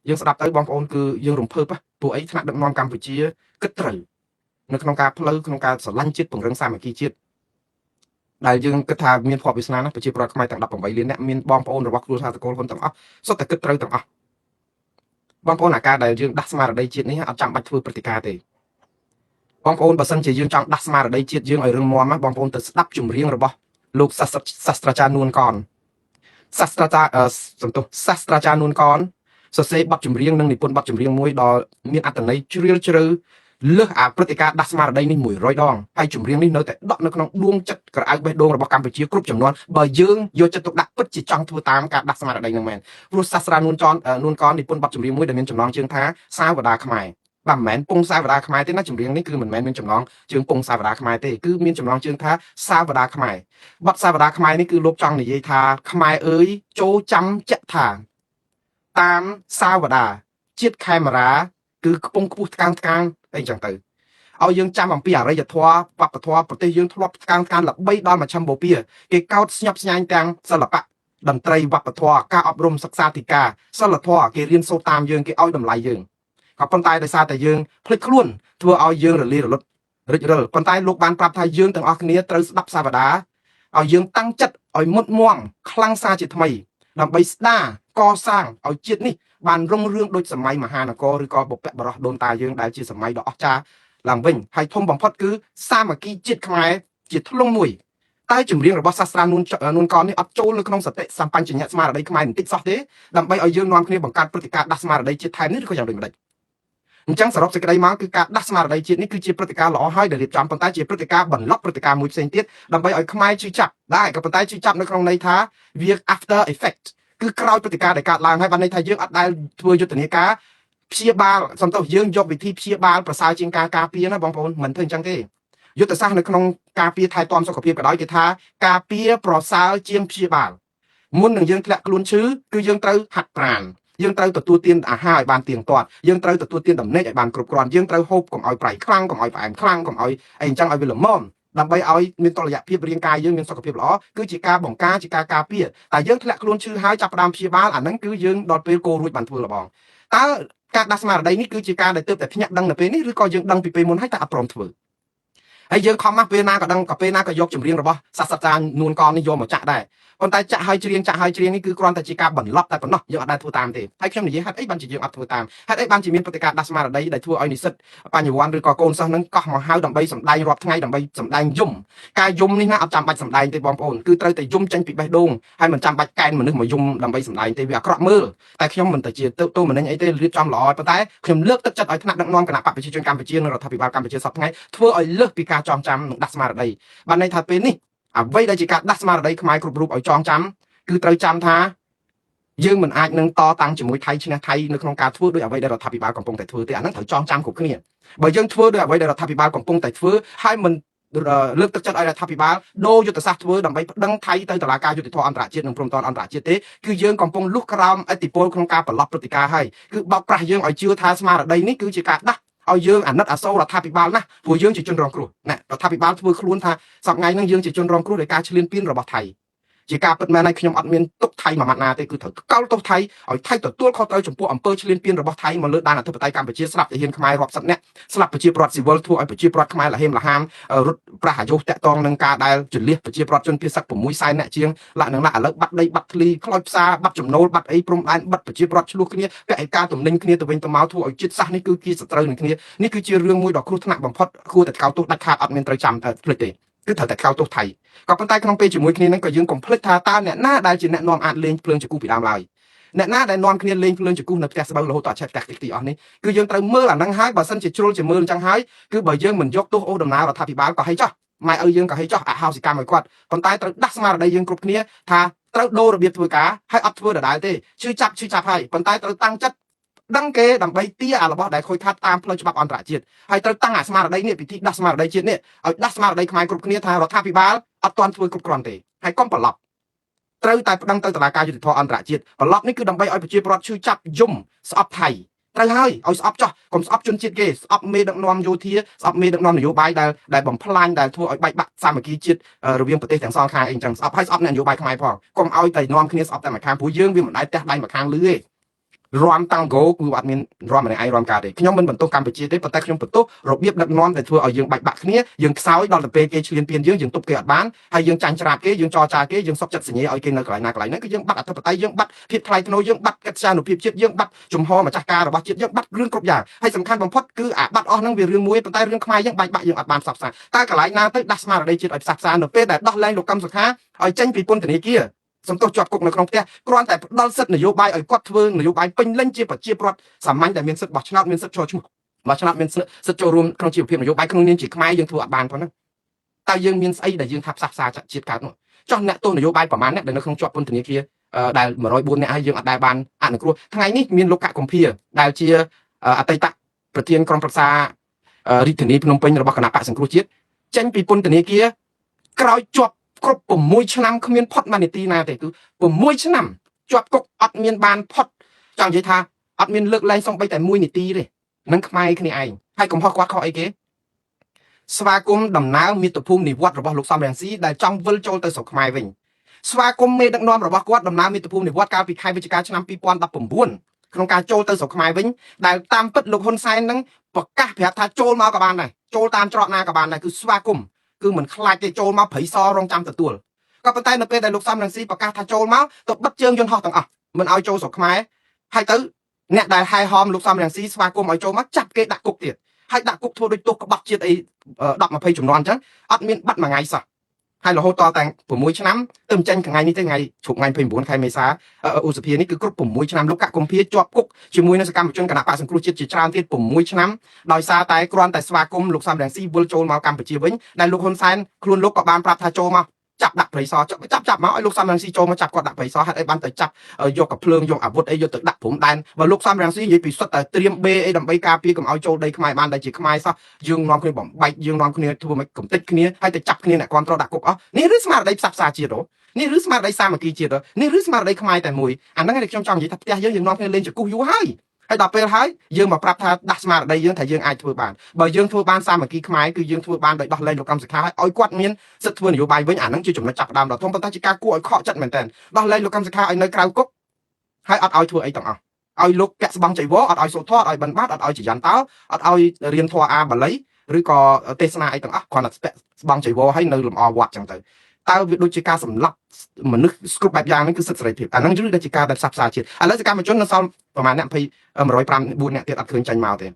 យើងស្ដាប់ទៅបងប្អូនគឺយើងរំភើបពួកអីថ្នាក់ដឹកនាំកម្ពុជាគិតត្រូវនៅក្នុងការផ្លូវក្នុងការស្រឡាញ់ជាតិពង្រឹងសាមគ្គីជាតិដែលយើងគិតថាមានភ័ព្វវាសនាណាស់ប្រជាពលរដ្ឋខ្មែរទាំង18លានអ្នកមានបងប្អូនរបស់គ្រួសារតកូលហ៊ុនទាំងអស់សុទ្ធតែគិតត្រូវទាំងអស់បងប្អូនអាការដែលយើងដាស់ស្មារតីជាតិនេះអត់ចាំបាច់ធ្វើព្រឹត្តិការណ៍ទេបងប្អូនបើសិនជាយើងចង់ដាស់ស្មារតីជាតិយើងឲ្យរឹងមាំបងប្អូនទៅស្ដាប់ចម្រៀងរបស់លោកសាស្ត្រាចារ្យនួនកនសាស្ត្រាចារ្យសំទោសសាស្ត្រាចារ្យនួនកនសរសេរបទចម្រៀងនិងនិពន្ធបទចម្រៀងមួយដ៏មានអត្ថន័យជ្រាលជ្រៅលើសអាព្រឹត្តិការណ៍ដាស់ស្មារតីនេះ100ដងហើយចម្រៀងនេះនៅតែដក់នៅក្នុងដួងចិត្តក្រអៅបេះដូងរបស់កម្ពុជាគ្រប់ចំនួនបើយើងយកចិត្តទុកដាក់ពិតជាចង់ធ្វើតាមការដាស់ស្មារតីនឹងមែនព្រោះសាស្ត្រានួនចននួនកននិពន្ធបទចម្រៀងមួយដែលមានចំណងជើងថាសាវតាខ្មែរបាទមិនមែនពងសាវតាខ្មែរទេណាចម្រៀងនេះគឺមិនមែនមានចំណងជើងពងសាវតាខ្មែរទេគឺមានចំណងជើងថាសាវតាខ្មែរបទសាវតាខ្មែរនេះគឺលោកចង់និយាយថាខ្មែរអើយចូលចាំជាក់ថាតាមសាវតាជាតិខេមរាគឺខ្ពង់ខ្ពស់ថ្កើងថ្កាងអីចឹងទៅឲ្យយើងចាំអំពីអរិយធម៌វប្បធម៌ប្រទេសយើងធ្លាប់ថ្កើងថ្កានល្បីដល់មជ្ឈិមបូព៌ាគេកោតស្ញប់ស្ញែងទាំងសិល្បៈតន្ត្រីវប្បធម៌ការអប់រំសិក្សាធិការសិលធម៌គេរៀនសូត្រតាមយើងគេឲ្យតម្លៃយើងក៏ប៉ុន្តែដោយសារតែយើងភ្លេចខ្លួនធ្វើឲ្យយើងរលាយរលត់រិចរិលប៉ុន្តែលោកបានប្រាប់ថាយើងទាំងអស់គ្នាត្រូវស្ដាប់សាវតាឲ្យយើងតាំងចិត្តឲ្យមុតមមខ្លាំងសាជាថ្មីដើម្បីស្ដារកសាងឲ្យជាតិនេះបានរុងរឿងដូចសម័យមហានគរឬក៏បុព្វបុរសដូនតាយើងដែលជាសម័យដ៏អស្ចារ្យឡើងវិញហើយធំបំផុតគឺសាមគ្គីជាតិខ្មែរជាធ្លុងមួយតែចម្រៀងរបស់សាស្ត្រានួននួនកននេះអត់ចូលនៅក្នុងសតិសម្បញ្ញៈស្មារតីខ្មែរបន្តិចសោះទេដើម្បីឲ្យយើងនាំគ្នាបង្កើតព្រឹត្តិការណ៍ដាស់ស្មារតីជាតិថែមនេះឬក៏យ៉ាងដូចម្ដេចអញ្ចឹងសរុបសេចក្តីមកគឺការដាស់ស្មារតីជាតិនេះគឺជាព្រឹត្តិការណ៍ល្អហើយដែលរៀបចំប៉ុន្តែជាព្រឹត្តិការណ៍បន្លប់ព្រឹត្តិការណ៍មួយផ្សេងទៀតដើម្បីឲ្យខ្មែរឈឺចាប់ដែរក៏ប៉ុន្តែឈឺចាប់នៅក្នុងន័យថាវា after effect គឺក្រោយព្រឹត្តិការណ៍ដែលកើតឡើងហើយបានន័យថាយើងអត់ដែលធ្វើយុទ្ធនាការព្យាបាលសំទោសយើងយកវិធីព្យាបាលប្រសើរជាងការការពារណាបងប្អូនមិនធ្វើអញ្ចឹងទេយុទ្ធសាស្ត្រនៅក្នុងការពារថែទាំសុខភាពក៏ដោយគេថាការពារប្រសើរជាងព្យាបាលមុននឹងយើងធ្លាក់ខ្លួនឈឺគឺយើងត្រូវហាត់ប្រាណយើងត្រូវទទួលទានអាហារឲ្យបានទៀងទាត់យើងត្រូវទទួលទានដំណេកឲ្យបានគ្រប់គ្រាន់យើងត្រូវហូបកុំឲ្យប្រៃខ្លាំងកុំឲ្យផ្អែមខ្លាំងកុំឲ្យអីអញ្ចឹងឲ្យវាល្មមដើម្បីឲ្យមានតុល្យភាពរាងកាយយើងមានសុខភាពល្អគឺជាការបង្ការជាការការពារតែយើងធ្លាក់ខ្លួនឈឺហើយចាប់ផ្ដើមព្យាបាលអាហ្នឹងគឺយើងដល់ពេលគោរួចបានធ្វើលបងតើការដាស់ស្មារតីនេះគឺជាការដែលទើបតែភ្ញាក់ដឹងនៅពេលនេះឬក៏យើងដឹងពីពេលមុនហើយតែអត់ព្រមធ្វើ ហើយយើងខំមកពេលណាក៏ដឹងក៏ពេលណាក៏យកចម្រៀងរបស់សាស្ត្រាចារ្យនួនកននេះយកមកចាក់ដែរប៉ុន្តែចាក់ឲ្យច្រៀងចាក់ឲ្យច្រៀងនេះគឺគ្រាន់តែជាការបន្លប់តែប៉ុណ្ណោះយើងអត់ដែលធ្វើតាមទេហើយខ្ញុំនិយាយហេតុអីបានជាយើងអត់ធ្វើតាមហេតុអីបានជាមានព្រឹត្តិការណ៍ដាស់ស្មារតីដែលធ្វើឲ្យនិស្សិតបញ្ញវន្តឬក៏កូនសិស្សនឹងកោះមកហៅដើម្បីសម្ដែងរាប់ថ្ងៃដើម្បីសម្ដែងយំការយំនេះណាអត់ចាំបាច់សម្ដែងទេបងប្អូនគឺត្រូវតែយំចេញពីបេះដូងហើយមិនចាំបាច់កែនមនុស្សមកយំដើម្បីសម្ដែងទេវាអាក្រក់មើលតែខ្ញុំមិនទៅជាទៅមនិញអីទេរៀបចំល្អប៉ុន្តែខ្ញុំលើកទឹកចិត្តឲ្យថ្នាក់ដឹកនាំគណៈបក្សប្រជាជនកម្ពុជានិងរដ្ឋាភិបាលកម្ពុជាសពថ្ងៃធ្វើឲ្យលើសពីការចងចាំនិងដាស់ស្មារតីបានន័យថាពេលនេះអ្វីដែលជាការដាស់ស្មារតីខ្មែរគ្រប់រូបឲ្យចងចាំគឺត្រូវចាំថាយើងមិនអាចនឹងតតាំងជាមួយថៃឈ្នះថៃនៅក្នុងការធ្វើដោយអ្វីដែលរដ្ឋាភិបាលកំពុងតែធ្វើទេអាហ្នឹងត្រូវចងចាំគ្រប់គ្នាបើយើងធ្វើដោយអ្វីដែលរដ្ឋាភិបាលកំពុងតែធ្វើហើយមិនលើកទឹកចិត្តឲ្យរដ្ឋាភិបាលដូរយុទ្ធសាស្ត្រធ្វើដើម្បីប្តឹងថៃទៅតុលាការយុត្តិធម៌អន្តរជាតិនិងព្រំប្រទល់អន្តរជាតិទេគឺយើងកំពុងលុះក្រោមឥទ្ធិពលក្នុងការប្រឡប់ព្រឹត្តិការណ៍ហើយគឺបោកប្រាស់យើងឲ្យជឿថាស្មារតីនេះគឺជាការដាស់ឲ្យយើងអាណិតអាសូររដ្ឋាភិបាលណាស់ព្រោះយើងជាជនរងគ្រោះណារដ្ឋាភិបាលធ្វើខ្លួនថាសប្តាហ៍ថ្ងៃហ្នឹងយើងជាជនរងគ្រោះដោយការឈ្លានពានរបស់ថៃជាការពិតមែនហើយខ្ញុំអត់មានទុកថៃមួយម៉ាត់ណាទេគឺត្រូវកោលទោសថៃឲ្យថៃទទួលខុសត្រូវចំពោះអំពើឈ្លានពានរបស់ថៃមកលើដែនអធិបតេយ្យកម្ពុជាស្លាប់ទាហានខ្មែររាប់សិបនាក់ស្លាប់ប្រជាពលរដ្ឋស៊ីវិលធ្វើឲ្យប្រជាពលរដ្ឋខ្មែរលហេមលហាមរត់ប្រាស់អាយុតាក់តងនឹងការដែលជលះប្រជាពលរដ្ឋជនភៀសសឹក6សែននាក់ជាងលាក់នឹងលាក់ឥឡូវបាត់ដីបាត់ធ្លីខ្លោចផ្សារបាត់ចំណូលបាត់អីព្រំដែនបាត់ប្រជាពលរដ្ឋឆ្លោះគ្នាពហិការទំនិញគ្នាទៅវិញទៅមកធ្វើឲ្យជាតិសាសន៍នេះគឺជាសត្រូវនឹងគ្នានេះគឺជារឿងមួយដ៏គ្រោះថ្នាក់បំផុតគួរតែថ្កោលទោសដាច់ខាតអត់មានត្រូវចាំភ្លេចទេគឺត្រូវតែថ្កោលទោសថៃក៏ប៉ុន្តែក្នុងពេលជាមួយគ្នានឹងក៏យើងកុំភ្លេចថាតើអ្នកណាដែលជាអ្នកនាំអាចលេងភ្លើងចង្គូពីដើមឡើយអ្នកណាដែលនាំគ្នាលេងភ្លើងចង្គូនៅផ្ទះស្បូវរហូតដល់ឆេះផ្ទះតិចទីអស់នេះគឺយើងត្រូវមើលអាហ្នឹងហើយបើសិនជាជ្រុលជាមើលអញ្ចឹងហើយគឺបើយើងមិនយកទោសអូសដំណើររដ្ឋាភិបាលក៏ហីចោះម៉ែឪយើងក៏ហីចោះអហោសិកម្មឲ្យគាត់ប៉ុន្តែត្រូវដាស់ស្មារតីយើងគ្រប់គ្នាថាត្រូវដូររបៀបធ្វើការហើយអត់ធ្វើដដែលទេឈឺចាប់ឈឺចាប់ហើយប៉ុន្តែត្រូវតាំងចិត្តដឹងគេដើម្បីទាអារបស់ដែលខូចខាតតាមផ្លូវច្បាប់អន្តរជាតិហើយត្រូវតាំងអាស្មារតីនេះពិធីដាស់ស្មារតីជាតិនេះឲ្យដាស់ស្មារតីខ្មែរគ្រប់គ្នាថារដ្ឋាភិបាលអត់ទាន់ធ្វើគ្រប់គ្រាន់ទេហើយកុំប្រឡប់ត្រូវតែប្តឹងទៅតុលាការយុត្តិធម៌អន្តរជាតិប្រឡប់នេះគឺដើម្បីឲ្យប្រជាពលរដ្ឋឈឺចាប់យំស្អប់ថៃត្រូវហើយឲ្យស្អប់ចោះកុំស្អប់ជនជាតិគេស្អប់មេដឹកនាំយោធាស្អប់មេដឹកនាំនយោបាយដែលដែលបំផ្លាញដែលធ្វើឲ្យបែកបាក់សាមគ្គីជាតិរវាងប្រទេសទាំងសងខាងអីចឹងស្អប់ហើយស្អប់អ្នកនយោបាយខ្មែរផងកុំឲ្យតែនាំគ្នាស្អប់តែម្ខាងព្រោះយើងវាមិនដែលទះដៃម្ខាងលឺទេរាំតាំងហ្គោគឺអត់មានរាំម្នាក់ឯងរាំកើតទេខ្ញុំមិនបន្ទោសកម្ពុជាទេប៉ុន្តែខ្ញុំបន្ទោសរបៀបដឹកនាំដែលធ្វើឲ្យយើងបែកបាក់គ្នាយើងខ្សោយដល់ទៅពេលគេឈ្លានពានយើងយើងទប់គេអត់បានហើយយើងចាញ់ច្រាបគេយើងចរចាគេយើងសុកចិត្តសញ្ញាឲ្យគេនៅកន្លែងណាកន្លែងហ្នឹងគឺយើងបាត់អធិបតេយ្យយើងបាត់ភាពថ្លៃថ្នូរយើងបាត់កិត្យានុភាពជាតិយើងបាត់ជំហរម្ចាស់ការរបស់ជាតិយើងបាត់រឿងគ្រប់យ៉ាងហើយសំខាន់បំផុតគឺអាបាត់អស់ហ្នឹងវារឿងមួយប៉ុន្តែរឿងខ្មែរយើងបែកបាក់យើងអត់បានផ្សះផ្សាតើកន្លែងណាទៅដាស់ស្មារតីជាតិឲ្យផ្សះផ្សានៅពេលដែលដោះលែងលោកកឹមសុខាឲ្យចេញពីពន្ធនាគារសំទោសជាប់គុកនៅក្នុងផ្ទះគ្រាន់តែផ្ដល់សិទ្ធិនយោបាយឲ្យគាត់ធ្វើនយោបាយពេញលេញជាប្រជាពលរដ្ឋសាមញ្ញដែលមានសិទ្ធិបោះឆ្នោតមានសិទ្ធិចូលឈ្មោះបោះឆ្នោតមានសិទ្ធិចូលរួមក្នុងជីវភាពនយោបាយក្នុងនាមជាខ្មែរយើងធ្វើអត់បានផងហ្នឹងតើយើងមានស្អីដែលយើងថាផ្សះផ្សាជាតិកើតនោះចោះអ្នកទោសនយោបាយប្រមាណអ្នកដែលនៅក្នុងជាប់ពន្ធនាគារដែល104អ្នកហើយយើងអត់ដែលបានអនុគ្រោះថ្ងៃនេះមានលោកកកុម្ភាដែលជាអតីតប្រធានក្រុមប្រឹក្សារាជធានីភ្នំពេញរបស់គណៈបក្សសង្គ្រោះជាតិចេញពីពន្ធនាគារក្រោយជាប់គ្រប់6ឆ្នាំគ្មានផុតមួយនាទីណាទេគឺ6ឆ្នាំជាប់គុកអត់មានបានផុតចង់និយាយថាអត់មានលើកលែងសំបីតែមួយនាទីទេនឹងខ្មែរគ្នាឯងហើយកំហុសគាត់ខុសអីគេស្វាគមន៍ដំណើរមាតុភូមិនិវត្តរបស់លោកសំរងស៊ីដែលចង់វិលចូលទៅស្រុកខ្មែរវិញស្វាគមន៍មេដឹកនាំរបស់គាត់ដំណើរមាតុភូមិនិវត្តកាលពីខែវិច្ឆិកាឆ្នាំ2019ក្នុងការចូលទៅស្រុកខ្មែរវិញដែលតាមពិតលោកហ៊ុនសែននឹងប្រកាសប្រាប់ថាចូលមកក៏បានដែរចូលតាមច្រកណាក៏បានដែរគឺស្វាគមន៍គឺមិនខ្លាចទេចូលមកព្រៃសរងចាំទទួលក៏ប៉ុន្តែនៅពេលដែលលោកសំរងស៊ីប្រកាសថាចូលមកទៅបិទជើងយន្តហោះទាំងអស់មិនឲ្យចូលស្រុកខ្មែរហើយទៅអ្នកដែលហែហោមលោកសំរងស៊ីស្វាគមន៍ឲ្យចូលមកចាប់គេដាក់គុកទៀតហើយដាក់គុកធ្វើដូចទោសក្បត់ជាតិអី10 20ចំនួនអញ្ចឹងអត់មានបាត់មួយថ្ងៃសោះហើយរហូតតតែ6ឆ្នាំទៅចេញថ្ងៃនេះទេថ្ងៃជប់ថ្ងៃ29ខែមេសាឧសភានេះគឺគ្រប់6ឆ្នាំលោកកកុម្ភាជាប់គុកជាមួយនឹងសកម្មជនគណៈបក្សសង្គ្រោះជាតិជាច្រើនទៀត6ឆ្នាំដោយសារតែគ្រាន់តែស្វាគមន៍លោកសំរងស៊ីវិលចូលមកកម្ពុជាវិញដែលលោកហ៊ុនសែនខ្លួនលោកក៏បានប្រាប់ថាចូលមកចាប់ដាក់ព្រៃសចាប់ចាប់មកឲ្យលោកសំរងស៊ីចូលមកចាប់គាត់ដាក់ព្រៃសហេតុអីបានទៅចាប់យកកភ្លើងយកអាវុធអីយកទៅដាក់ព្រំដែនបើលោកសំរងស៊ីនិយាយពីសុទ្ធតែត្រៀមបេអីដើម្បីការពារកុំឲ្យចូលដីខ្មែរបានដែលជាខ្មែរសោះយើងនាំគ្នាបំបែកយើងនាំគ្នាធ្វើមិនកំទេចគ្នាហើយទៅចាប់គ្នាអ្នកគ្រប់គ្រងដាក់គុកអស់នេះឬស្មារតីផ្សះផ្សាជាតិនេះឬស្មារតីសាមគ្គីជាតិនេះឬស្មារតីខ្មែរតែមួយអាហ្នឹងឯងខ្ញុំចង់និយាយថាផ្ទះយើងយើងនាំគ្នាលេងចង្គុះយូរហើយហើយដល់ពេលហើយយើងមកប្រាប់ថាដាស់ស្មារតីយើងថាយើងអាចធ្វើបានបើយើងធ្វើបានសាមគ្គីខ្មែរគឺយើងធ្វើបានដោយដោះលែងលោកកម្មសខាឲ្យឲ្យគាត់មានសិទ្ធិធ្វើនយោបាយវិញអាហ្នឹងជាចំណុចចាប់ផ្ដើមដ៏ធំប៉ុន្តែជាការគួរឲ្យខកចិត្តមែនទែនដោះលែងលោកកម្មសខាឲ្យនៅក្រៅគុកហើយអត់ឲ្យធ្វើអីទាំងអស់ឲ្យលោកពាក់ស្បង់ចីវរអត់ឲ្យសូត្រធម៌អត់ឲ្យបិណ្ឌបាតអត់ឲ្យចយន្តោអត់ឲ្យរៀនធម៌អាបាលី ឬក៏ទេសនាអីទាំងអស់គ្រាន់តែស្ពាក់ស្បង់ចីវរហើយនៅលម្អវត្តចឹងទៅតើវាដូចជាការសម្លាប់មនុស្សគ្រប់បែបយ៉ាងហ្នឹងគឺសិទ្ធិសេរីភាពអាហ្នឹងគឺដូចជាការដែលផ្សះផ្សាជាតិឥឡូវសកម្មជននៅសល់ប្រហែលអ្នក20 105 4អ្នកទៀតអត់ឃើញចាញ់មកទ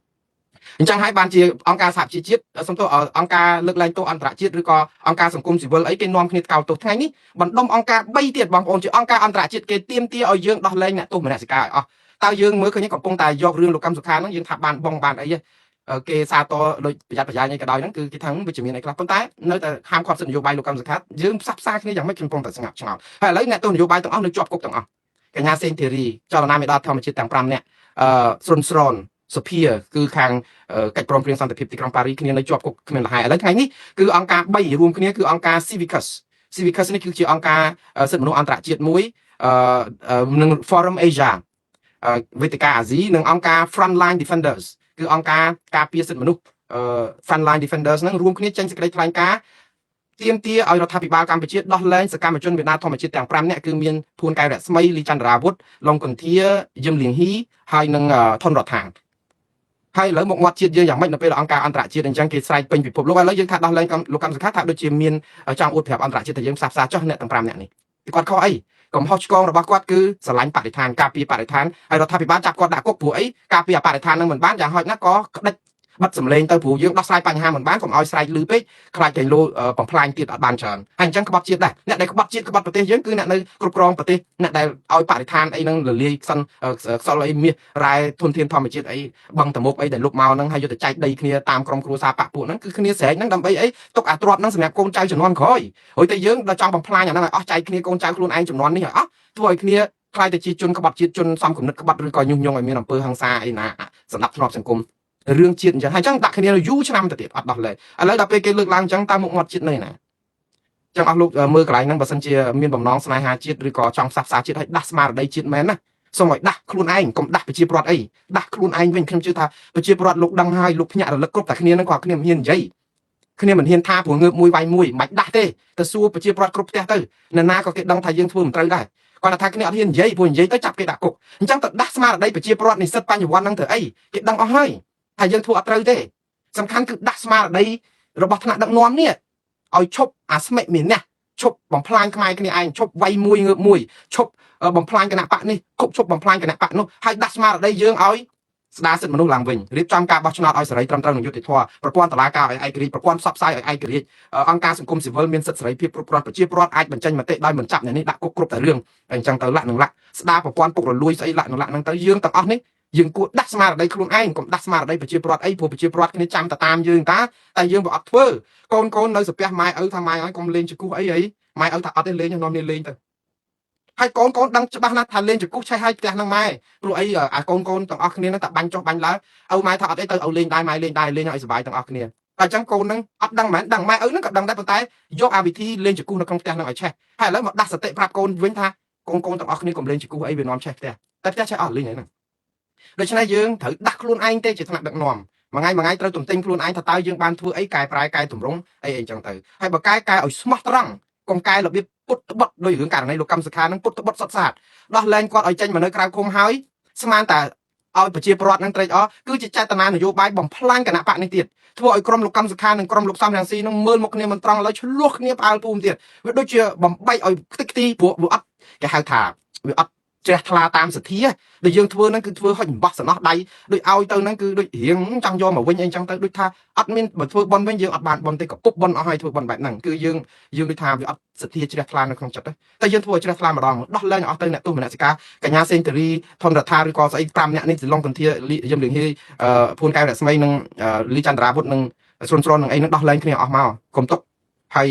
េអញ្ចឹងហើយបានជាអង្គការសហប្រជាជាតិសំទោសអង្គការលើកលែងទោសអន្តរជាតិឬក៏អង្គការសង្គមស៊ីវិលអីគេនាំគ្នាថ្កោលទោសថ្ងៃនេះបណ្ដុំអង្គការ3ទៀតបងប្អូនជាអង្គការអន្តរជាតិគេទាមទារឲ្យយើងដោះលែងអ្នកទោសមនសិការឲ្យអស់តើយើងមើលឃើញកំពុងតែយករឿងលោកកឹមសុខាហ្នឹងយើងថាបានបងបានអីគេសាទរដូចប្រយ័ត្នប្រយែងអីក៏ដោយហ្នឹងគឺគេថាវិជ្ជមានអីខ្លះប៉ុន្តែនៅតែហាមឃាត់សិទ្ធិនយោបាយលោកកឹមសុខាយើងផ្សះផ្សាគ្នាយ៉ាងម៉េចកំពុងតែស្ងាត់ឆ្ងល់ហើយឥឡូវអ្នកទោសនយោបាយទាំងអស់នៅជាប់គុកទាំងអស់កញ្ញាសេងធីរីចលនាមេដាធម្មជាតិទាំង5នាក់អឺស្រុនស្រនសុភាគឺខាងកិច្ចព្រមព្រៀងសន្តិភាពទីក្រុងប៉ារីគ្នានៅជាប់គុកគ្មានលហែឥឡូវថ្ងៃនេះគឺអង្គការ3រួមគ្នាគឺអង្គការ Civicus Civicus នេះគឺជាអង្គការសិទ្ធិមនុស្សអន្តរជាតិមួយនិង Forum Asia វេទិកាអាស៊ីនិងអង្គការ Frontline Defenders គឺអង្គការការពារសិទ្ធិមនុស្ស Frontline Defenders ហ្នឹងរួមគ្នាចេញសេចក្តីថ្លែងការណ៍ទាមទារឲ្យរដ្ឋាភិបាលកម្ពុជាដោះលែងសកម្មជនមាតាធម្មជាតិទាំង5នាក់គឺមានភួនកែវរស្មីលីចន្ទរាវុធឡុងកុនធាយឹមលៀងហ៊ីហើយនិងថនរដ្ឋាហើយឥឡូវមកមាត់ជាតិយើងយ៉ាងម៉េចនៅពេលអង្គការអន្តរជាតិអញ្ចឹងគេស្រែកពេញពិភពលោកឥឡូវយើងថាដោះលែងលោកកម្មសុខាថាដូចជាមានចង់អួតប្រាប់អន្តរជាតិថាយើងផ្សះផ្សាចុះអ្នកទាំង5នាក់នេះគាត់ខុសអីកំហុសឆ្គងរបស់គាត់គឺស្រឡាញ់បរិស្ថានការពារបរិស្ថានហើយរដ្ឋាភិបាលចាប់គាត់ដាក់គុកព្រោះអីការពារបរិស្ថាននឹងមិនបានយ៉ាងហោចណាស់ក៏ក្តិចបិទសម្លេងទៅព្រោះយើងដោះស្រាយបញ្ហាមិនបានកុំឲ្យស្រែកលឺពេកខ្លាចតែលោបំផ្លាញទៀតអត់បានច្រើនហើយអញ្ចឹងក្បត់ជាតិដែរអ្នកដែលក្បត់ជាតិក្បត់ប្រទេសយើងគឺអ្នកនៅគ្រប់គ្រងប្រទេសអ្នកដែលឲ្យបរិស្ថានអីហ្នឹងរលាយខ្សិនខ្សលអីមាសរ៉ែធនធានធម្មជាតិអីបឹងតមុកអីដែលលុបមកហ្នឹងហើយយកទៅចែកដីគ្នាតាមក្រុមគ្រួសារបពពួកហ្នឹងគឺគ្នាស្រែកហ្នឹងដើម្បីអីទុកអាទ្រព្យហ្នឹងសម្រាប់កូនចៅជំនាន់ក្រោយហើយតែយើងដល់ចង់បំផ្លាញអាហ្នឹងឲ្យអស់ចែកគ្នាកូនចៅខ្លួនឯងជំនាន់នេះឲ្យអស់ធ្វើឲ្យគ្នាខ្លាយទៅជាជនក្បត់ជាតិជនសំគំនិតក្បត់ឬក៏ញុះញង់ឲ្យមានអំពើហិង្សាអីណាសម្រាប់ធ្នាប់សង្គមរឿងជាតិអញ្ចឹងហើយអញ្ចឹងដាក់គ្នាយូរឆ្នាំទៅទៀតអត់ដោះលែងឥឡូវដល់ពេលគេលើកឡើងអញ្ចឹងតើមុខមាត់ជាតិនៅណាចឹងអស់លោកមើលកន្លែងហ្នឹងបើសិនជាមានបំណងស្នេហាជាតិឬក៏ចង់ផ្សះផ្សាជាតិឲ្យដាស់ស្មារតីជាតិមែនណាសូមឲ្យដាស់ខ្លួនឯងកុំដាស់ប្រជាពលរដ្ឋអីដាស់ខ្លួនឯងវិញខ្ញុំជឿថាប្រជាពលរដ្ឋលោកដឹងហើយលោកភ្ញាក់រលឹកគ្រប់តែគ្នាហ្នឹងគាត់គ្នាមិនហ៊ាននិយាយគ្នាមិនហ៊ានថាព្រោះងើបមួយវាយមួយមិនដាស់ទេទៅសួរប្រជាពលរដ្ឋគ្រប់ផ្ទះទៅនរណាក៏គេដឹងថាយើងធ្វើមិនត្រូវដែរគាត់ថាគ្នាអត់ហ៊ាននិយាយព្រោះនិយាយទៅចាប់គេដាក់គុកអញ្ចឹងទៅដាស់ស្មារតីប្រជាពលរដ្ឋនិស្សិតបញ្ញវន្តហ្នឹងទៅអីគេដឹងអស់ហើយថាយើងធ្វើអត់ត្រូវទេសំខាន់គឺដាស់ស្មារតីរបស់ថ្នាក់ដឹកនាំនេះឲ្យឈប់អាស្មិមានះឈប់បំផ្លាញខ្មែរគ្នាឯងឈប់វាយមួយងើបមួយឈប់បំផ្លាញគណៈបកនេះគប់ឈប់បំផ្លាញគណៈបកនោះហើយដាស់ស្មារតីយើងឲ្យស្ដារសិទ្ធិមនុស្សឡើងវិញរៀបចំការបោះឆ្នោតឲ្យសេរីត្រឹមត្រូវនឹងយុត្តិធម៌ប្រព័ន្ធតុលាការឲ្យឯករាជ្យប្រព័ន្ធផ្សព្វផ្សាយឲ្យឯករាជ្យអង្គការសង្គមស៊ីវិលមានសិទ្ធិសេរីភាពគ្រប់គ្រាន់ប្រជាពលរដ្ឋអាចបញ្ចេញមតិដោយមិនចាប់អ្នកនេះដាក់គុកគ្រប់តែរឿងអញ្ចឹងទៅលាក់នឹងលាក់ស្ដារប្រព័ន្ធពុករលួយស្អីលាក់នឹងលាក់នឹងទៅយើងទាំងអស់នេះយើងគួរដាស់ស្មារតីខ្លួនឯងកុំដាស់ស្មារតីប្រជាពលរដ្ឋអីព្រោះប្រជាពលរដ្ឋគ្នាចាំតែតាមយើងតាតែយើងវាអត់ធ្វើកូនកូននៅសាពះម៉ែឪថាម៉ែឲ្យកុំលេងជង្គោះអីអីម៉ែឪថាអត់ទេលេងនាំគ្នាលេងទៅហើយកូនកូនដឹងច្បាស់ណាស់ថាលេងជង្គោះឆេះឲ្យផ្ទះហ្នឹងម៉ែព្រោះអីអាកូនកូនទាំងអស់គ្នាហ្នឹងតែបាញ់ចុះបាញ់ឡើងឪម៉ែថាអត់អីទៅឪលេងដែរម៉ែលេងដែរលេងឲ្យសុបាយទាំងអស់គ្នាតែអញ្ចឹងកូនហ្នឹងអត់ដឹងមែនដឹងម៉ែឪហ្នឹងក៏ដឹងដែរប៉ុន្តែយកអាវិធីលេងជង្គោះនៅក្នុងផ្ទះហ្នឹងឲ្យឆេះហើយឥឡូវមកដាស់សតិប្រាប់កូនវិញថាកូនកូនទាំងអស់គ្នាកុំលេងជង្គោះអីវានាំឆេះផ្ទះតែផ្ទះឆេះអស់លេងហ្នឹងដូច្នេះយើងត្រូវដាស់ខ្លួនឯងទេជាថ្នាក់ដឹកនាំមួយថ្ងៃមួយថ្ងៃត្រូវទន្ទិញខ្លួនឯងថាតើយើងបានធ្វើអីកែប្រែកែតម្រង់អីអីចឹងទៅហើយបើកែកែឲ្យស្មោះត្រង់កុំកែរបៀបពុតត្បុតដោយរឿងករណីលោកកម្មសុខានឹងពុតត្បុតសុតសាតដោះលែងគាត់ឲ្យចេញមកនៅក្រៅឃុំហើយស្មានតែឲ្យប្រជាពលរដ្ឋនឹងត្រេកអរគឺជាចេតនានយោបាយបំផ្លាញគណៈបកនេះទៀតធ្វើឲ្យក្រុមលោកកម្មសុខានិងក្រុមលោកសំរងស៊ីនឹងមើលមុខគ្នាមិនត្រង់ឡើយឆ្លោះគ្នាផ្អើលភូមិទៀតវាដូចជាបំបែកឲ្យខ្ទេចខ្ទីព្រោះវាអត់គេហៅថាវាអត់ជ្រះថ្លាតាមសទ្ធាដែលយើងធ្វើហ្នឹងគឺធ្វើហុចអំបោះសំណោះដៃដូចឲ្យទៅហ្នឹងគឺដូចរៀងចង់យកមកវិញអីចឹងទៅដូចថាអត់មានបើធ្វើប៉ុនវិញយើងអត់បានប៉ុនទេក៏ពុបប៉ុនអស់ហើយធ្វើប៉ុនបែបហ្នឹងគឺយើងយើងដូចថាវាអត់សទ្ធាជ្រះថ្លានៅក្នុងចិត្តទេតែយើងធ្វើឲ្យជ្រះថ្លាម្ដងដោះលែងអស់ទៅអ្នកទោសមនសិការកញ្ញាសេងធារីធនរដ្ឋាឬក៏ស្អី5អ្នកនេះសិឡុងកន្ធាយឹមលៀងហ៊ីភួនកែវរស្មីនិងលីចន្ទរាវុធនិងស្រុនស្រននិងអីហ្នឹងដោះលែងគ្នាអស់មកកុំទុកហើ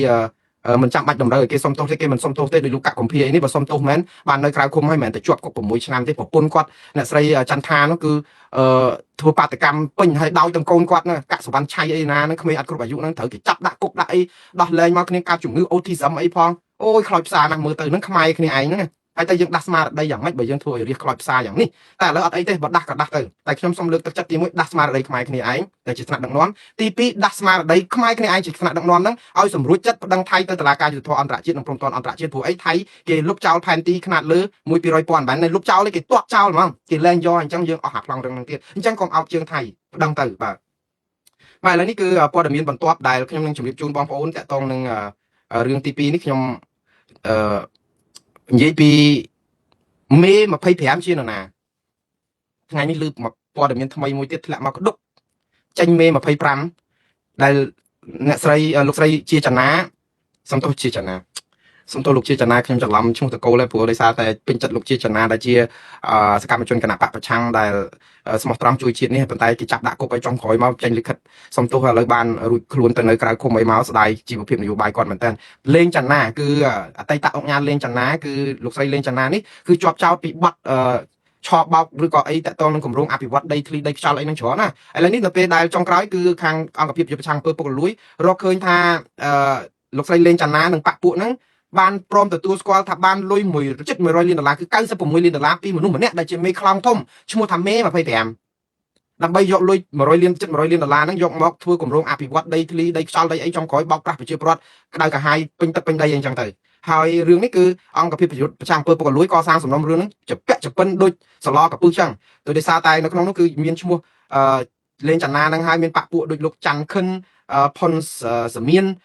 យមិនចាំបាច់តម្រូវឲ្យគេសុំទោសទេគេមិនសុំទោសទេដោយលោកកកំភាអីនេះបើសុំទោសមែនបាននៅក្រៅឃុំហើយមិនមែនតែជាប់គុក6ឆ្នាំទេប្រពន្ធគាត់អ្នកស្រីចន្ទថានោះគឺអឺធ្វើបាតកម្មពេញហើយដោយទាំងកូនគាត់ហ្នឹងកសវណ្ណឆៃអីណាហ្នឹងក្មេងអត់គ្រប់អាយុហ្នឹងត្រូវគេចាប់ដាក់គុកដាក់អីដោះលែងមកគ្នាកើតជំងឺ autism អីផងអូយខ្លោចផ្សាណាស់មើលទៅហ្នឹងខ្មែរគ្នាឯងហ្នឹងហើយតែយើងដាស់ស្មារតីយ៉ាងម៉េចបើយើងធ្វើឲ្យរាជខ្លោចផ្សាយ៉ាងនេះតែឥឡូវអត់អីទេបើដាស់ក៏ដាស់ទៅតែខ្ញុំសូមលើកទឹកចិត្តទី1ដាស់ស្មារតីខ្មែរគ្នាឯងដែលជាថ្នាក់ដឹកនាំទី2ដាស់ស្មារតីខ្មែរគ្នាឯងជាថ្នាក់ដឹកនាំហ្នឹងឲ្យសម្រួចចិត្តប្តឹងថៃទៅតុលាការយុត្តិធម៌អន្តរជាតិនិងព្រំប្រទានអន្តរជាតិព្រោះអីថៃគេលុបចោលផែនទីខ្នាតលើ1 200ពាន់បានលុបចោលគេទាត់ចោលហ្មងគេលែងយកអញ្ចឹងយើងអស់អាប្លង់រឿងហ្នឹងទៀតអញ្ចឹងកុំអោបជើងថៃប្តឹងទៅបាទ បាទឥឡូវនេះគឺព័ត៌មានបន្ទាប់ដែលខ្ញុំនឹងជម្រាបជូនបងប្អូនតាក់ទងនឹងរឿងទី2នេះខ្ញុំអឺនិយាយពីមេ25ជានរណាថ្ងៃនេះលើមកព័ត៌មានថ្មីមួយទៀតធ្លាក់មកក្តុកចេញមេ25ដែលអ្នកស្រីលោកស្រីជាចនាសំទោសជាចនាសំទោសលោកជាចនាខ្ញុំច្រឡំឈ្មោះតកូលហើយព្រោះដោយសារតែពេញចិត្តលោកជាចនាដែលជាសកម្មជនគណបក្សប្រឆាំងដែលស្មោះត្រង់ជួយជាតិនេះប៉ុន្តែគេចាប់ដាក់គុកឲ្យចុងក្រោយមកចេញលិខិតសំទោសឥឡូវបានរួចខ្លួនទៅនៅក្រៅឃុំអីមកស្ដាយជីវភាពនយោបាយគាត់មែនតើលេងចនាគឺអតីតអង្គញាលេងចនាគឺលោកស្រីលេងចនានេះគឺជាប់ចោតពីបទឆោបោកឬក៏អីតាក់ទងនឹងគម្រោងអភិវឌ្ឍដីធ្លីដីខ្យល់អីហ្នឹងច្រើនណាឥឡូវនេះនៅពេលដែលចុងក្រោយគឺខាងអង្គភាពយុទ្ធប្រឆាំងអំពើពុករលួយរកឃើញថាអឺលោកស្រីលេងចនានិងបកពួកហ្នឹងបានព្រមទទួលស្គាល់ថាបានលុយមួយជិត100លានដុល្លារគឺ96លានដុល្លារពីមនុស្សម្នាក់ដែលជាមេខ្លោងធំឈ្មោះថាមេ25ដើម្បីយកលុយ100លានជិត100លានដុល្លារហ្នឹងយកមកធ្វើគម្រោងអភិវឌ្ឍដីធ្លីដីខ្យល់ដីអីចុងក្រោយបោកប្រាស់ប្រជាពលរដ្ឋក្តៅក្រហាយពេញទឹកពេញដីអីចឹងទៅហើយរឿងនេះគឺអង្គភាពប្រយុទ្ធប្រឆាំងអំពើពុករលួយកសាងសំណុំរឿងហ្នឹងជពាក់ជពិនដូចសឡកពឹសចឹងទៅដោយសារតែនៅក្នុងនោះគឺមានឈ្មោះអឺលេងចនាហ្នឹងហើយមានបពពួកដូចលោកច័ន្ទខិនផុនសមៀន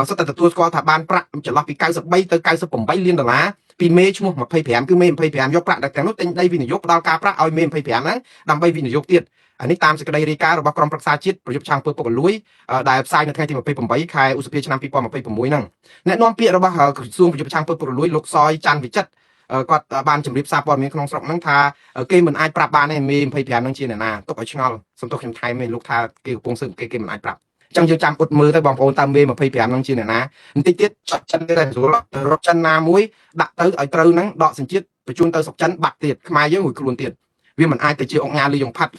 សុទ្ធតែទទួលស្គាល់ថាបានប្រាក់ចន្លោះពី93ទៅ98លានដុល្លារពីមេឈ្មោះ25គឺមេ25យកប្រាក់ទាំងនោះទិញដីវិនិយោគផ្ដល់ការប្រាក់ឲ្យមេ25ហ្នឹងដើម្បីវិនិយោគទៀតអានេះតាមសេចក្តីរាយការណ៍របស់ក្រុមប្រឹក្សាជាតិប្រយុទ្ធឆាំងអំពើពុករលួយដែលផ្សាយនៅថ្ងៃទី28ខែឧសភាឆ្នាំ2026ហ្នឹងអ្នកនាំពាក្យរបស់ក្រសួងប្រយុទ្ធឆាំងអំពើពុករលួយលោកសយច័ន្ទវិចិត្រគាត់បានជម្រាបសារព័ត៌មានក្នុងស្រុកហ្នឹងថាគេមិនអាចប្រាប់បានទេមេ25ហ្នឹងជាអ្នកណាទុកឲ្យឆ្ងល់សំទោសខ្ញុំថែមទេលោកថាគេកំពុងស៊ើបគេគេមិនអាចប្រាប់អញ្ចឹងយើងចាំអ៊ុតមើលទៅបងប្អូនតើមេ25ហ្នឹងជាអ្នកណាបន្តិចទៀតចត់ចិនទេស្រួលរត់ចិនណាមួយដាក់ទៅឲ្យត្រូវហ្នឹងដកសញ្ជាតិបញ្ជូនទៅស្រុកចិនបាត់ទៀតខ្មែរយើងរួចខ្លួនទៀតវាមិនអាចទៅជាអង្គការលីយងផាត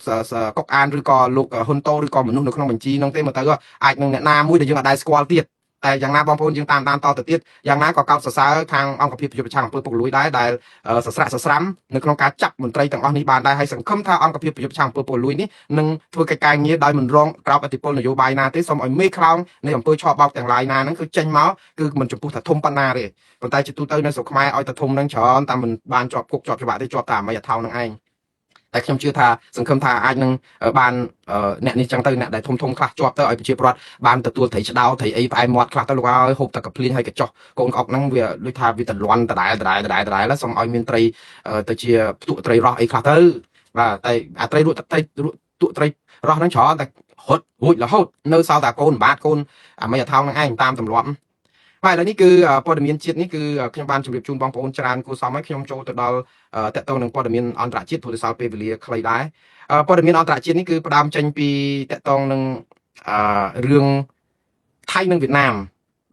់កុកអានឬក៏លោកហ៊ុនតូឬក៏មនុស្សនៅក្នុងបញ្ជីនោះទេមកទៅអាចនឹងអ្នកណាមួយដែលយើងអាចដែរស្គាល់ទៀតតែយ៉ាងណាបងប្អូនយើងតាមដានតទៅទៀតយ៉ាងណាក៏កោតសរសើរខាងអង្គភាពប្រយុទ្ធប្រឆាំងអំពើពុករលួយដែរដែលសស្រាក់សស្រាំនៅក្នុងការចាប់មន្ត្រីទាំងអស់នេះបានដែរហើយសង្ឃឹមថាអង្គភាពប្រយុទ្ធប្រឆាំងអំពើពុករលួយនេះនឹងធ្វើកិច្ចការងារដោយមិនរងក្រោបឥទ្ធិពលនយោបាយណាទេសូមឲ្យមេខ្លោងនៃអំពើឆបោកទាំងឡាយណាហ្នឹងគឺចេញមកគឺមិនចំពោះថាធំប៉ុណ្ណាទេប៉ុន្តែជាទូទៅនៅស្រុកខ្មែរឲ្យតែធំហ្នឹងច្រើនតាមមិនបានជាប់គុកជាប់ច្បាប់ទេជាប់តាមអីអថោនឹងឯងតែខ្ញុំជឿថាសង្ឃឹមថាអាចនឹងបានអ្នកនេះចឹងទៅអ្នកដែលធំធំខ្លះជាប់ទៅឲ្យប្រជាពលរដ្ឋបានទទួលត្រីឆ្ដោត្រីអីផ្អែមមាត់ខ្លះទៅលោកឲ្យហូបតែកាភ្លៀងហើយកញ្ចុះកូនក្អុកហ្នឹងវាដូចថាវាតលន់ដដែលដដែលដដែលដដែលសូមឲ្យមានត្រីទៅជាផ្ទុកត្រីរស់អីខ្លះទៅបាទតែអាត្រីលក់ត្រីលក់ទុកត្រីរស់ហ្នឹងច្រើនតែរត់រួចរហូតនៅសល់តែកូនបាតកូនអាមីអាថោងហ្នឹងឯងតាមទម្លាប់បាទឥឡូវនេះគឺព័ត៌មានជាតិនេះគឺខ្ញុំបានជម្រាបជូនបងប្អូនច្រើនគួរសមហើយខ្ញុំចូលទៅដល់តកតងនឹងព័ត៌មានអន្តរជាតិព្រោះដោយសារពេលវេលាខ្លីដែរព័ត៌មានអន្តរជាតិនេះគឺផ្ដើមចេញពីតកតងនឹងរឿងថៃនិងវៀតណាម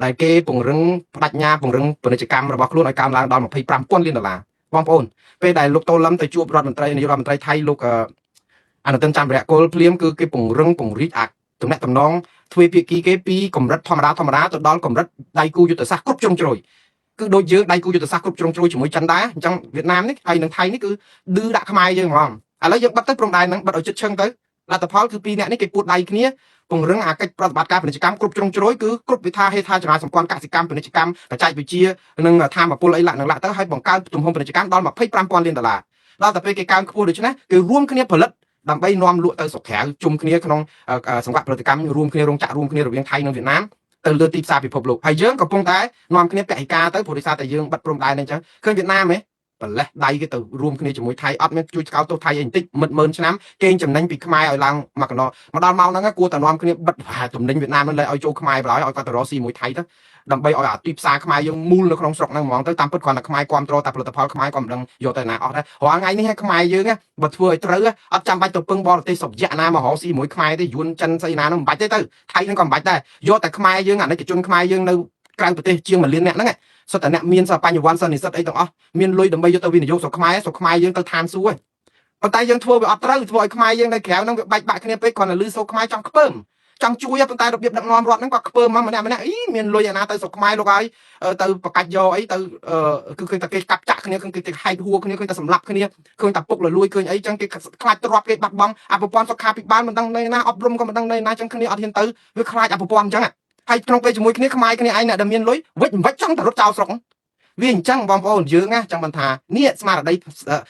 ដែលគេពង្រឹងបដិញ្ញាពង្រឹងពាណិជ្ជកម្មរបស់ខ្លួនឲ្យកើនឡើងដល់25,000លានដុល្លារបងប្អូនពេលដែលលោកតូលឹមទៅជួបរដ្ឋមន្ត្រីនាយករដ្ឋមន្ត្រីថៃលោកអនុទិនច័ន្ទវរៈកុលភ្លាមគឺគេពង្រឹងពង្រីកអាទំនាក់ទំនងទ្វេភាគីគេពីកម្រិតធម្មតាធម្មតាទៅដល់កម្រិតដៃគូយុទ្ធសាស្ត្រគ្រប់ជ្រុងជ្រោយគឺដូចយើងដៃគូយុទ្ធសាស្ត្រគ្រប់ជ្រុងជ្រោយជាមួយចិនដែរអញ្ចឹងវៀតណាមនេះហើយនិងថៃនេះគឺឌឺដាក់ខ្មែរយើងហ្មងឥឡូវយើងបិទទៅព្រំដែនហ្នឹងបិទឲ្យជិតឈឹងទៅលទ្ធផលគឺពីរអ្នកនេះគេពួតដៃគ្នាពង្រឹងអាកិច្ចប្រតិបត្តិការពាណិជ្ជកម្មគ្រប់ជ្រុងជ្រោយគឺគ្រប់វិធាហេដ្ឋាចនាសម្ព័ន្ធកសិកម្មពាណិជ្ជកម្មបច្ចេកវិទ្យានិងធម្មពលអីឡាក់នឹងឡាក់ទៅហើយបង្កើនទំហំពាណិជ្ជកម្មដល់25,000លានដុល្លារដល់តែពេលគេកើនខ្ពស់ដូច្នេះគឺរួមគ្នាផលិតដើម្បីនាំលក់ទៅស្រុកក្រៅជុំគ្នាក្នុងសង្វាក់ផលិតកម្មរួមគ្នារោងចក្ររួមគ្នារវាងថៃនិងវៀតណាមទៅលើទីផ្សារពិភពលោកហើយយើងកំពុងតែនាំគ្នាពហិការទៅព្រោះដោយសារតែយើងបិទព្រំដែនអញ្ចឹងឃើញវៀតណាមហ៎ប្រលេះដៃគេទៅរួមគ្នាជាមួយថៃអត់មានជួយស្កោតទោសថៃអីបន្តិចមិត្តម៉ឺនឆ្នាំកេងចំណេញពីខ្មែរឲ្យឡើងមកកណ្ដោមកដល់ម៉ោងហ្នឹងគួរតែនាំគ្នាបិទទំនិញវៀតណាមហ្នឹងឲ្យចូលខ្មែរបណ្ដោយឲ្យគាត់ទៅរកស៊ីមួយថៃទៅដើម្បីឲ្យអាទីផ្សារខ្មែរយើងមូលនៅក្នុងស្រុកហ្នឹងហ្មងទៅតាមពិតគ្រាន់តែខ្មែរគ្រប់គ្រងតែផលិតផលខ្មែរក៏មិនដឹងយកទៅណាអស់ដែររាល់ថ្ងៃនេះខ្មែរយើងបើធ្វើឲ្យត្រូវអត់ចាំបាច់ទៅពឹងបរទេសសុយៈណាមករកស៊ីមួយខ្មែរទេយួនចិនស្អីណាហ្នឹងមិនបាច់ទេទៅថៃហ្នឹងក៏មិនបាច់ដែរយកតែខ្មែរយើងអានិកជនខ្មែរយើងនៅក្រៅប្រទេសជាង1លានអ្នកហ្នឹងសុទ្ធតែអ្នកមានសបញ្ញវន្តសិស្សនិស្សិតអីទាំងអស់មានលុយដើម្បីយកទៅវិនិយោគស្រុកខ្មែរស្រុកខ្មែរយើងទៅឋានសួគ៌ប៉ុន្តែយើងធ្វើវាអត់ត្រូវធ្វើឲ្យខ្មែរយើងនៅក្រៅហ្នឹងវាបែកបាក់គ្នាពេកគ្រាន់តែលឺសូរខ្មែរចង់ខ្ពើមចង់ជួយប៉ុន្តែរបៀបដឹកនាំរដ្ឋហ្នឹងគាត់ខ្ពើមមកម្នាក់ម្នាក់អីមានលុយឯណាទៅស្រុកខ្មែរលោកហើយទៅប្រកាច់យកអីទៅគឺឃើញតែគេកាប់ចាក់គ្នាឃើញគេហែកហួរគ្នាឃើញតែសម្លាប់គ្នាឃើញតែពុកលលួយឃើញអីចឹងគេខ្លាចទ្របគេបាត់បង់អាប្រព័ន្ធសុខាភិបាលមិនដឹងនៅណាអប់រំក៏មិនដឹងនៅណាចឹងគ្នាអត់ហ៊ានទៅវាខ្លាចអាប្រព័ន្ធអញ្ចឹងហើយក្នុងពេលជាមួយគ្នាខ្មែរគ្នាឯងអ្នកដែលមានលុយវិចវិចចង់តែរត់ចោលស្រុក វាអញ្ចឹងបងប្អូនយើងណាចង់បានថានេះស្មារតី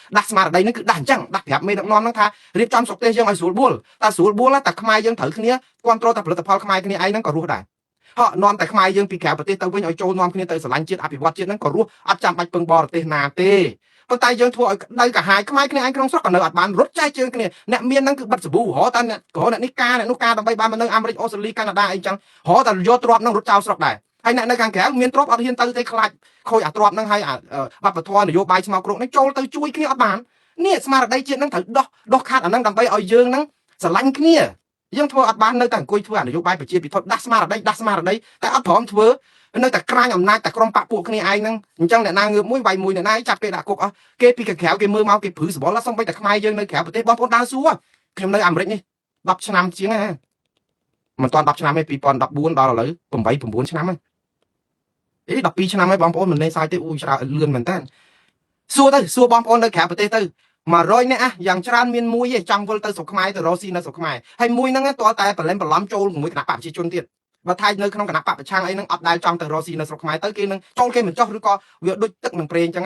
ដាស់ស្មារតីហ្នឹងគឺដាស់អញ្ចឹងដាស់ប្រាប់មេដឹកនាំហ្នឹងថារៀបចំស្រុកទេសយើងឲ្យស្រួលបួលតែស្រួលបួលតែខ្មែរយើងត្រូវគ្នាគ្រប់គ្រងតែផលិតផលខ្មែរគ្នាឯងហ្នឹងក៏រស់ដែរហក់នាំតែខ្មែរយើងពីក្រៅប្រទេសទៅវិញឲ្យចូលនាំគ្នាទៅស្រឡាញ់ជាតិអភិវឌ្ឍជាតិហ្នឹងក៏រស់អត់ចាំបាច់ពឹងបរទេសណាទេប៉ុន្តែយើងធ្វើឲ្យក្តៅកាហាយខ្មែរគ្នាឯងក្នុងស្រុកក៏នៅអត់បានរត់ចែកជើងគ្នាអ្នកមានហ្នឹងគឺបិទសាប៊ូរហតែអ្នករអ្នកនេះការអ្នកនោះការដើម្បីបានមកនៅអាមេរិកអូស្ត្រាលីកាណាដាអីចឹងរហតែយកទ្រព្យហ្នឹងរត់ចោលស្រុកដែរហើយអ្នកនៅខាងក្រៅមានទ្រព្យអត់ហ៊ានទៅទេខ្លាចខូចអាទ្រព្យហ្នឹងហើយអាវប្បធម៌នយោបាយស្មោកគ្រោកហ្នឹងចូលទៅជួយគ្នាអត់បាននេះស្មារតីជាតិហ្នឹងត្រូវដោះដោះខាតអាហ្នឹងដើម្បីឲ្យយើងហ្នឹងស្រឡាញ់គ្នាយើងធ្វើអត់បាននៅតែអង្គុយធ្វើអានយោបាយប្រជាពិធដាស់ស្មារតីដាស់ស្មារតីតែអត់ព្រមធ្វើនៅតែក្រាញអំណាចតែក្រុមបកពួកគ្នាឯងហ្នឹងអញ្ចឹងអ្នកណាងើបមួយវាយមួយអ្នកណាចាប់គេដាក់គុកអស់គេពីក្រៅគេមើលមកគេព្រឺសបល់សំបីតែខ្មែរយើងនៅក្រៅប្រទេសបងប្អូនដើរសួរខ្ញុំនៅអាមេរិកនេះ10ឆ្នាំជាងហ្នឹងមិនតាន់10ឆ្នាំទេ2014ដល់ឥឡូវ8 9ឆ្នាំហ្នឹងអេ12ឆ្នាំហើយបងប្អូនមិនលេងសើចទេអូយច្រើនលឿនមែនតើសួរទៅសួរបងប្អូននៅក្រៅប្រទេសទៅ100នាក់យ៉ាងច្រើនមានមួយឯងចង់វិលទៅស្រុកខ្មែរទៅរកស៊ីនៅស្រុកខ្មែរហើយមួយហ្នឹងតើតែប្រឡែមប្រឡំចូលជាមួយគណៈបកប្រជាជនទៀតបើថានៅក្នុងគណៈបកប្រឆាំងអីហ្នឹងអត់ដែលចង់ទៅរកស៊ីនៅស្រុកខ្មែរទៅគេនឹងចូលគេមិនចោះឬក៏វាដូចទឹកនឹងប្រេងអញ្ចឹង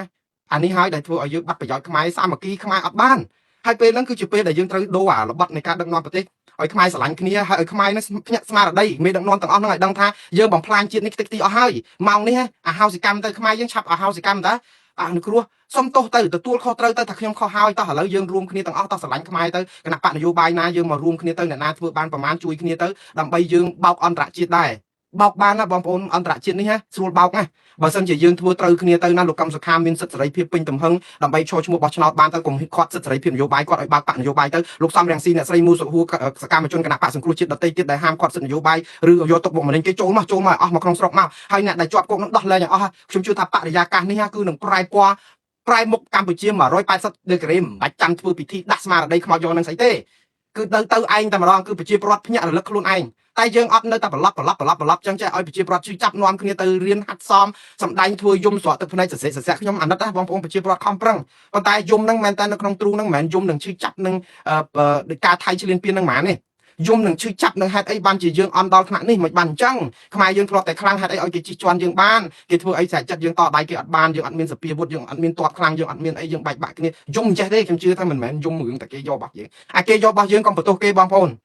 អានេះហើយដែលធ្វើឲ្យយើងបាត់ប្រយោជន៍ខ្មែរសាមគ្គីខ្មែរអត់បានហើយពេលហ្នឹងគឺជាពេលដែលយើងត្រូវដូរអារបត់នៃការដឹកនាំប្រទេសឲ្យខ្មែរស្រឡាញ់គ្នាហើយឲ្យខ្មែរនេះភ្ញាក់ស្មារតីមេដឹកនាំទាំងអស់ហ្នឹងឲ្យដឹងថាយើងបំផ្លាញជាតិនេះខ្ទេចខ្ទីអស់ហើយម៉ោងនេះអាហោសិកម្មទៅខ្មែរយើងឆាប់អាហោសិកម្មតាអនុគ្រោះសុំទោសទៅទទួលខុសត្រូវទៅថាខ្ញុំខុសហើយតោះឥឡូវយើងរួមគ្នាទាំងអស់តោះស្រឡាញ់ខ្មែរទៅគណៈបកនយោបាយណាយើងមករួមគ្នាទៅអ្នកណាធ្វើបានប្រមាណជួយគ្នាទៅដើម្បីយើងបោកអន្តរជាតិដែរបោកបានណាបងប្អូនអន្តរជាតិនេះណាស្រួលបោកណាបើសិនជាយើងធ្វើត្រូវគ្នាទៅណាលោកកឹមសុខាមានសិទ្ធិសេរីភាពពេញទំហឹងដើម្បីចូលឈ្មោះបោះឆ្នោតបានទៅកុំខាត់សិទ្ធិសេរីភាពនយោបាយគាត់ឲ្យបើកបកនយោបាយទៅលោកសំរងស៊ីអ្នកស្រីមូសុហួរសកម្មជនគណៈបកសង្គ្រោះជាតិដទៃទៀតដែលហាមគាត់សិទ្ធិនយោបាយឬយកទុកបុកម្នេញគេចូលមកចូលមកអស់មកក្នុងស្រុកមកហើយអ្នកដែលជាប់គុកនឹងដោះលែងឲ្យអស់ខ្ញុំជឿថាបរិយាកាសនេះគឺនឹងប្រែពណ៌ប្រែមុខកម្ពុជា180ដឺក្រេមិនបាច់ចាំធ្វើពិធីដាស់ស្មារតីខ្មោចយកនឹងស្អីទេគឺទៅទៅឯងតែម្ដងគឺប្រជាពលរដ្ឋភ្ញាក់រលឹកខ្លួនឯងតែយើងអត់នៅតែប្រឡប់ប្រឡប់ប្រឡប់ប្រឡប់ចឹងចេះឲ្យប្រជាពលរដ្ឋជឿចាប់នាំគ្នាទៅរៀនហាត់សមសម្ដែងធ្វើយំស្រក់ទឹកភ្នែកសរសេរសរសេរខ្ញុំអាណិតណាបងប្អូនប្រជាពលរដ្ឋខំប្រឹងប៉ុន្តែយំហ្នឹងមិនមែនតែនៅក្នុងទ្រូងហ្នឹងមិនមែនយំនឹងឈឺចាប់នឹងដោយការថៃឈ្លានពានហ្នឹងហ្មងទេយំនឹងឈឺចាប់នឹងហេតុអីបានជាយើងអន់ដល់ថ្នាក់នេះមិនបានអញ្ចឹងខ្មែរយើងធ្លាប់តែខ្លាំងហេតុអីឲ្យគេជិះជាន់យើងបានគេធ្វើអីស្រែកចិត្តយើងតដៃគេអត់បានយើងអត់មានសភាវុធយើងអត់មានតបខ្លាំងយើងអត់មានអីយើងបែកបាក់គ្នាយំចេះទេខ្ញុំជឿថាមិនមែនយំរឿងតែគេយករបស់យើងអាគេយករបស់យើងកុំបន្ទោសគេបងប្អូន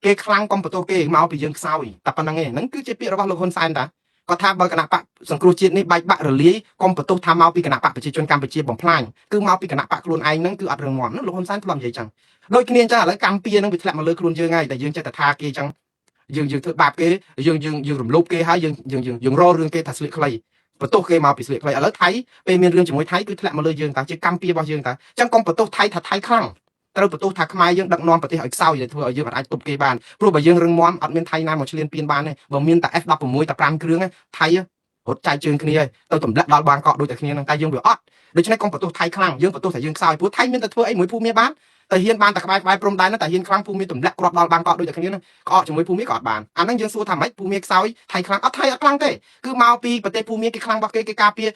គេខ្លាំងកុំបន្ទោសគេមកពីយើងខ្សោយតែប៉ុណ្្នឹងឯងហ្នឹងគឺជាពាក្យរបស់លោកហ៊ុនសែនតាគាត់ថាបើគណៈបកសង្គ្រោះជាតិនេះបែកបាក់រលាយកុំបន្ទោសថាមកពីគណៈបកប្រជាជនកម្ពុជាបំផ្លាញគឺមកពីគណៈបកខ្លួនឯងហ្នឹងគឺអត់រឹងមាំហ្នឹងលោកហ៊ុនសែនធ្លាប់និយាយចឹងដូចគ្នាចឹងឥឡូវកម្ពុជាហ្នឹងវាធ្លាក់មកលើខ្លួនយើងហើយតែយើងចេះតែថាគេចឹងយើងយើងធ្វើបាបគេយើងយើងយើងរំលោភគេហើយយើងយើងយើងយើងរករឿងគេថាស្លៀកខ្លីបន្ទោសគេមកពីស្លៀកខ្លីឥឡូវថៃពេលមានរឿងជាមួយថៃគឺធ្លាក់មកលើយើងតាជាកម្ពុជារបស់យើងតាចឹងកុំបន្ទោសថៃថាថៃខ្លាំងត្រូវបន្ទោសថាខ្មែរយើងដឹកនាំប្រទេសឲ្យខ្សោយដែលធ្វើឲ្យយើងអាចទប់គេបានព្រោះបើយើងរឹងមាំអត់មានថៃណាមកឈ្លានពានបានទេបើមានតែ F16 តែ5គ្រឿងថៃរត់ចែកជើងគ្នាទៅទម្លាក់ដល់បាងកកដូចតែគ្នានឹងតែយើងវាអត់ដូច្នេះកុំបន្ទោសថៃខ្លាំងយើងបន្ទោសតែយើងខ្សោយព្រោះថៃមានតែធ្វើអីមួយភូមិបានតែហ៊ានបានតែក្បែរក្បែរព្រំដែនតែហ៊ានខ្លាំងភូមិទម្លាក់គ្រាប់ដល់បាងកកដូចតែគ្នានឹងក្អកជាមួយភូមិក៏អត់បានអាហ្នឹងយើងសួរថាម៉េចភូមិខ្សោយថៃខ្លាំងអត់ថៃអត់ខ្លាំងទេគឺមកពីប្រទេសភូមិគេខ្លាំងរបស់គេគេការពារ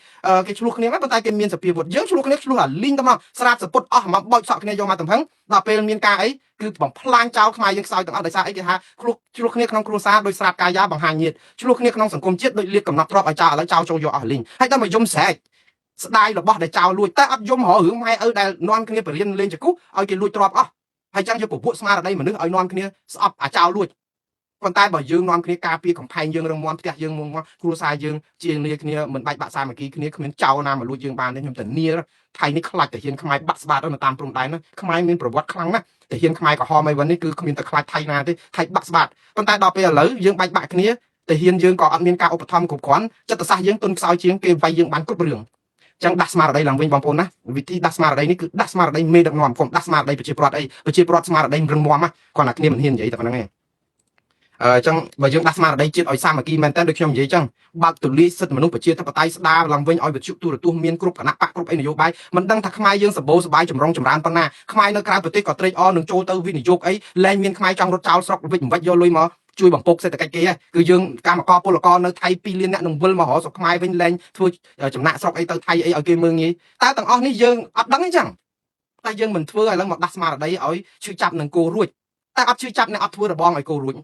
គេឆ្លោះគ្នាប៉ុន្តែគេមានសភាវុធយើងឆ្លោះគ្នាឆ្លោះអាលីងទៅមកស្រាតសពុតអស់មកបោចសក់គ្នាយកមកទំហឹងដល់ពេលមានការអីគឺបំផ្លាញចោលខ្មែរយើងខ្សោយទាំងអស់ដោយសារអីគេថាឆ្លោះឆ្លោះគ្នាក្នុងគ្រួសារដោយស្រាប់កាយាបង្ហាញញាតឆ្លោះគ្នាក្នុងសង្គមជាតិដោយលៀបកំណត់ទ្រព្យឲ្យចោលឥឡូវចោលចូលយកអស់លីងហើយដល់មកយំស្រែកស្ដាយរបស់ដែលចោលលួចតែអត់យំរករឿងម៉ែឪដែលនាំគ្នាបរៀនលេងចគុះឲ្យគេលួចទ្រព្យអស់ហើយចឹងយកពពួកស្មារតីមនុស្សឲ្យនាំគ្នាស្អប់អាចោលលួចប៉ុន្តែបើយើងនាំគ្នាការពារកំផែងយើងរឹងមាំផ្ទះយើងមុងគ្រួសារយើងជាលាគ្នាមិនបាច់បាក់សាមគ្គីគ្នាគ្មានចោលណាមកលួចយើងបានទេខ្ញុំធានាថៃនេះខ្លាចតែហ៊ានខ្មែរបាក់ស្បាតនៅតាមព្រំដែនណាខ្មែរមានប្រវត្តិខ្លាំងណាស់តែហ៊ានខ្មែរក្រហមអីវិញនេះគឺគ្មានតែខ្លាចថៃណាទេថៃបាក់ស្បាតប៉ុន្តែដល់ពេលឥឡូវយើងបាច់បាក់គ្នាតែហ៊ានយើងក៏អត់មានការឧបត្ថម្ភគ្រប់គ្រាន់ចិត្តសាស្ត្រយើងទុនខ្សោយជាងគេវាយយើងបានគ្រប់រឿងចឹងដាស់ស្មារតីឡើងវិញបងប្អូនណាវិធីដាស់ស្មារតីនេះគឺដាស់ស្មារតីមេដឹកនាំកុំដាស់ស្មារតីប្រជាពលរដ្ឋអីប្រជាពលរដ្ឋស្មារតីរឹងមាំណាគាត់តែគ្នាមិនហ៊ាននិយាយតែប៉ុណ្្នឹងឯងអឺចឹងបើយើងដាស់ស្មារតីជាតិឲ្យសាមគ្គីមែនតើដូចខ្ញុំនិយាយចឹងបើកទូលាយសិទ្ធិមនុស្សប្រជាធិបតេយ្យស្ដារឡើងវិញឲ្យវិទ្យុទូរទស្សន៍មានគ្រប់គណៈបកគ្រប់អីនយោបាយមិនដឹងថាខ្មែរយើងសម្បូរសបាយចម្រុងចម្រើនប៉ុណ្ណាខ្មែរនៅក្រៅប្រទេសក៏ត្រេកអរនឹងចូលទៅវិនិយោគអីលែងមានខ្មែរចង់រត់ចោលស្រុកវិច្ចវិច្ចយកលុយមកជួយបំពុកសេដ្ឋកិច្ចគេគឺយើងកម្មករពលករនៅថៃ2លានអ្នកនឹងវិលមករកស្រុកខ្មែរវិញលែងធ្វើចំណាក់ស្រុកអីទៅថៃអីឲ្យគេមើងងាយតើទាំងអស់នេះយើងអត់ដឹងទេចឹងតែយើងមិនធ្វើឲ្យឡើងមកដាស់ស្មារតីឲ្យឈឺចាប់នឹងគោរួចតែអត់ឈឺចាប់អ្នកអត់ធ្វើរបងឲ្យគោរួច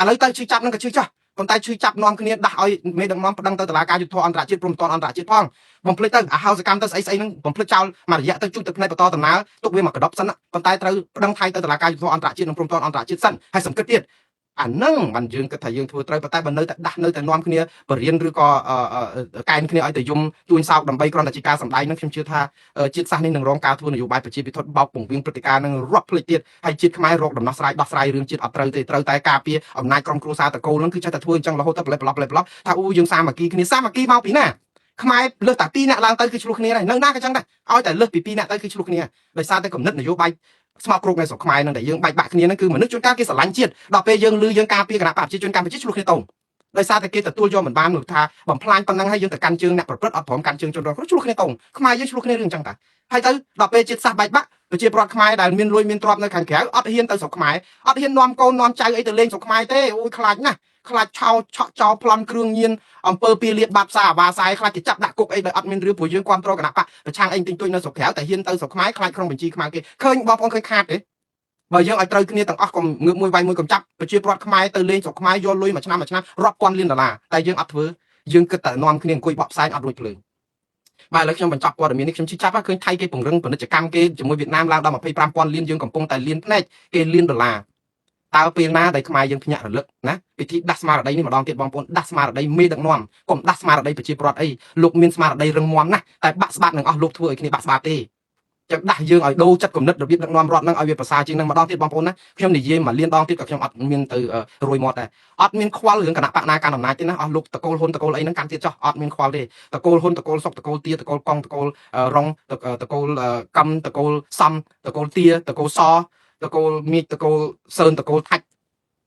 ឥឡូវទៅឈឺចាប់នឹងក៏ឈឺចាស់ ប៉ុន្តែឈឺចាប់នាំគ្នាដាស់ឲ្យមេដឹកនាំប្តឹងទៅតុលាការយុត្តិធម៌អន្តរជាតិព្រមត្តអន្តរជាតិផងបំភ្លេចទៅអាហោសកម្មទៅស្អីស្អីហ្នឹងបំភ្លេចចោលមួយរយៈទៅជួយទៅផ្នែកបន្តដំណើរទុកវាមកកដប់សិនប៉ុន្តែត្រូវប្តឹងថៃទៅតុលាការយុត្តិធម៌អន្តរជាតិនិងព្រមត្តអន្តរជាតិសិនហើយសំគិតទៀតអាហ្នឹងបានយើងគិតថាយើងធ្វើត្រូវប៉ុន្តែបើនៅតែដាស់នៅតែនាំគ្នាបរៀនឬក៏កែនគ្នាឲ្យតែយំទួញសោកដើម្បីគ្រាន់តែជាការសម្ដែងហ្នឹងខ្ញុំជឿថាជាតិសាសន៍នេះនឹងរងការធ្វើនយោបាយប្រជាពិធបោកពង្វៀងព្រឹត្តិការណ៍នឹងរាប់ភ្លេចទៀតហើយជាតិខ្មែររកដំណោះស្រាយដោះស្រាយរឿងជាតិអត់ត្រូវទេត្រូវតែការពារអំណាចក្រុមគ្រួសារតកូលហ្នឹងគឺចេះតែធ្វើអញ្ចឹងរហូតទៅប្រឡេះប្រឡោះប្រឡេះប្រឡោះថាអូយើងសាមគ្គីគ្នាសាមគ្គីមកពីណាខ្មែរលើសតែ2នាក់ឡើងទៅគឺឆ្លោះគ្នាដែរនៅណាក៏ចឹងដែរឲ្យតែលើសពី2នាក់ទៅគឺឆ្លោះគ្នាដោយសារតែគំនិតនយោបាយស្មោកគ្រោកនៅស្រុកខ្មែរហ្នឹងដែលយើងបែកបាក់គ្នាហ្នឹងគឺមនុស្សជួនកាលគេស្រឡាញ់ជាតិដល់ពេលយើងលឺយើងការពារគណៈបក្សប្រជាជនកម្ពុជាឆ្លោះគ្នាតោងដោយសារតែគេទទួលយកមិនបានថាបំផ្លាញប៉ុណ្ណឹងហើយយើងទៅកាន់ជើងអ្នកប្រព្រឹត្តអត់ព្រមកាន់ជើងជនរងគ្រោះឆ្លោះគ្នាតោងខ្មែរយើងឆ្លោះគ្នារឿងអញ្ចឹងតាហើយទៅដល់ពេលជាតិសាសន៍បែកបាក់ប្រជាពលរដ្ឋខ្មែរដែលមានលុយមានទ្រព្យនៅខាងក្រៅអត់ហ៊ានទៅស្រុកខ្មែរអត់ហ៊ាននាំកូននាំចៅអីទៅលេងស្រុកខ្មែរទេអូយខ្លាចណាស់ខ្លាចឆោឆក់ចោលប្លន់គ្រឿងញៀនអំពើពីលៀបបាបសាអាវ៉ាសាយខ្លាចគេចាប់ដាក់គុកអីដោយអត់មានរឿងព្រោះយើងគ្រប់គ្រងគណៈបកប្រឆាំងអីទិញទួយនៅស្រុកក្រៅតែហ៊ានទៅស្រុកខ្មែរខ្លាចក្នុងបញ្ជីខ្មែរគេឃើញបងប្អូនឃើញខាតទេបើយើងឲ្យត្រូវគ្នាទាំងអស់កុំងើបមួយវាយមួយកុំចាប់ប្រជាពលរដ្ឋខ្មែរទៅលេងស្រុកខ្មែរយកលុយមួយឆ្នាំមួយឆ្នាំរាប់ពាន់លានដុល្លារតែយើងអត់ធ្វើយើងគិតតែនាំគ្នាអង្គុយបកផ្សែងអត់រួចភ្លើងបាទឥឡូវខ្ញុំបញ្ចប់ព័ត៌មាននេះខ្ញុំជិះចាប់ឃើញថៃគេពង្រឹងពាណិជ្ជកម្មគេជាមួយវៀតណាមឡើងដល់25,000លានយើងកំពុងតែលានភ្នែកគេលានដុល្លារតើពេលណាដែលខ្មែរយើងភ្ញាក់រលឹកណាពិធីដាស់ស្មារតីនេះម្ដងទៀតបងប្អូនដាស់ស្មារតីមេដឹកនាំកុំដាស់ស្មារតីប្រជាពលរដ្ឋអីលោកមានស្មារតីរឹងមាំណាស់តែបាក់ស្បាតនឹងអស់លោកធ្វើឲ្យគ្នាបាក់ស្បាតទេចឹងដាស់យើងឲ្យដូរចិត្តគំនិតរបៀបដឹកនាំរដ្ឋនឹងឲ្យវាប្រសើរជាងនឹងម្ដងទៀតបងប្អូនណាខ្ញុំនិយាយមួយលានដងទៀតក៏ខ្ញុំអត់មានទៅរួយមាត់ដែរអត់មានខ្វល់រឿងគណៈបកណាកាន់អំណាចទេណាអស់លោកតកូលហ៊ុនតកូលអីហ្នឹងកាន់ទៀតចោះអត់មានខ្វល់ទេតកូលហ៊ុនតកូលសុកតកូលទាតកូលកងតកូលរងតកូលកំតកូលសំតកូលទាតកូលសតកូលមៀចតកូលសឿនតកូលថាច់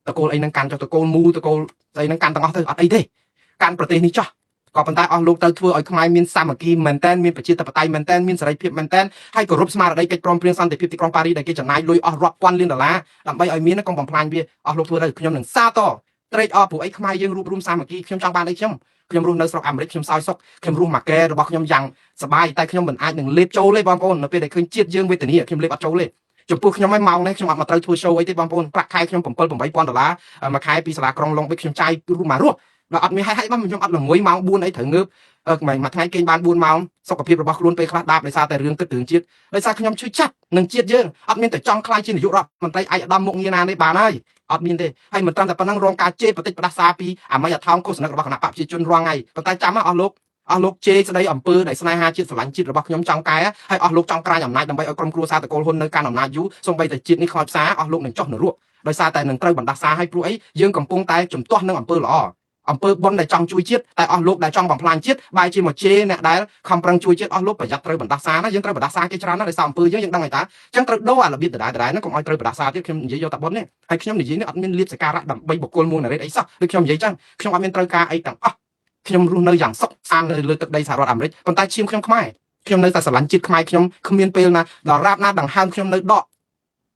តកូលអីហ្នឹងកាន់ចុះតកូលមូតកូលស្អីហ្នឹងកាន់ទាំងអស់ទៅអត់អីទេកាន់ប្រទេសនេះចោះក៏ប៉ុន្តែអស់លោកត្រូវធ្វើឲ្យខ្មែរមានសាមគ្គីមែនតែនមានប្រជាធិបតេយ្យមែនតែនមានសេរីភាពមែនតែនហើយគោរពស្មារតីកិច្ចព្រមព្រៀងសន្តិភាពទីក្រុងប៉ារីសដែលគេចំណាយលុយអស់រាប់ពាន់លានដុល្លារដើម្បីឲ្យមានកុំបំផ្លាញវាអស់លោកធ្វើទៅខ្ញុំនឹងសាទរត្រេកអរព្រោះអីខ្មែរយើងរួបរួមសាមគ្គីខ្ញុំចង់បានអីខ្ញុំខ្ញុំរស់នៅស្រុកអាមេរិកខ្ញុំសោយសុខខ្ញុំរស់មកកែរបស់ខ្ញុំយ៉ាងសប្បាយតែខ្ញុំមិនអាចនឹងលេបចូលទេបងប្អូននៅពេលដែលឃើញជាតិយើងវេទនាខ្ញុំលេបអត់ចូលទេចំពោះខ្ញុំឯងម៉ោងនេះខ្ញុំអត់មកត្រូវធ្វើ show អីទេបងប្អូនប្រាក់ខែខ្ញុំ7 8000ដុល្លារមួយខែពីសាលាក្រុងឡុងបិចខ្ញុំចាយរួមមករស់ដល់អត់មានហេតុហេតុមកខ្ញុំអត់ល្ងុយម៉ោង4អីត្រូវងើបមួយថ្ងៃគេងបាន4ម៉ោងសុខភាពរបស់ខ្លួនពេលខ្លះដាបដោយសារតែរឿងគិតរឿងជាតិដោយសារខ្ញុំឈឺចាប់នឹងជាតិយើងអត់មានតែចង់ខ្លាយជានាយករដ្ឋមន្ត្រីឯកឧត្តមមុខងារណានេះបានហើយអត់មានទេហើយមិនត្រឹមតែប៉ុណ្ណឹងរងការជេរបតិចផ្ដាសាពីអាមីអាថោងឃោសនិករបស់គណៈបកប្រជាជនរាល់ថ្ងៃប៉ុន្តែចាំអស់លោកអស់លោកជេរស្ដីអំពើដែលស្នេហាជាតិស្រឡាញ់ជាតិរបស់ខ្ញុំចង់កែហើយអស់លោកចង់ក្រាញអំណាចដើម្បីឲ្យក្រុមគ្រួសារតកូលហ៊ុននៅកាន់អំណាចយូរសូម្បីតែជាតិនេះខ្មោចផ្សារអស់លោកនឹងចុះនរកដោយសារតែនឹងត្រូវបណ្ដាសាឲ្យព្រោះអីយើងកំពុងតែជំទាស់នឹងអំពើល្អអំពើបុណ្យដែលចង់ជួយជាតិតែអស់លោកដែលចង់បំផ្លាញជាតិបែរជាមកជេរអ្នកដែលខំប្រឹងជួយជាតិអស់លោកប្រយ័ត្នត្រូវបណ្ដាសាណាយើងត្រូវបណ្ដាសាគេច្រើនណាស់ដោយសារអំពើយើងយើងដឹងហើយតាអញ្ចឹងត្រូវដូរអារបៀបដដែលដដែលហ្នឹងកុំឲ្យត្រូវបណ្ដាសាទៀតខ្ញុំនិយាយយកតែបុណ្យនេះហើយខ្ញុំនិយាយនេះអត់មានលៀបសការៈដើម្បីបុគ្គលមួយណារ៉េតអីសោះដូចខ្ញុំនិយាយចឹងខ្ញុំអត់មានត្រូវការអីទាំងអស់ខ្ញុំរស់នៅយ៉ាងសុខសាន្តនៅលើទឹកដីសហរដ្ឋអាមេរិកប៉ុន្តែឈាមខ្ញុំខ្មែរខ្ញុំនៅតែស្រឡាញ់ជាតិខ្មែរខ្ញុំគ្មានពេលណាដល់រាបណាដង្ហើមខ្ញុំនៅដក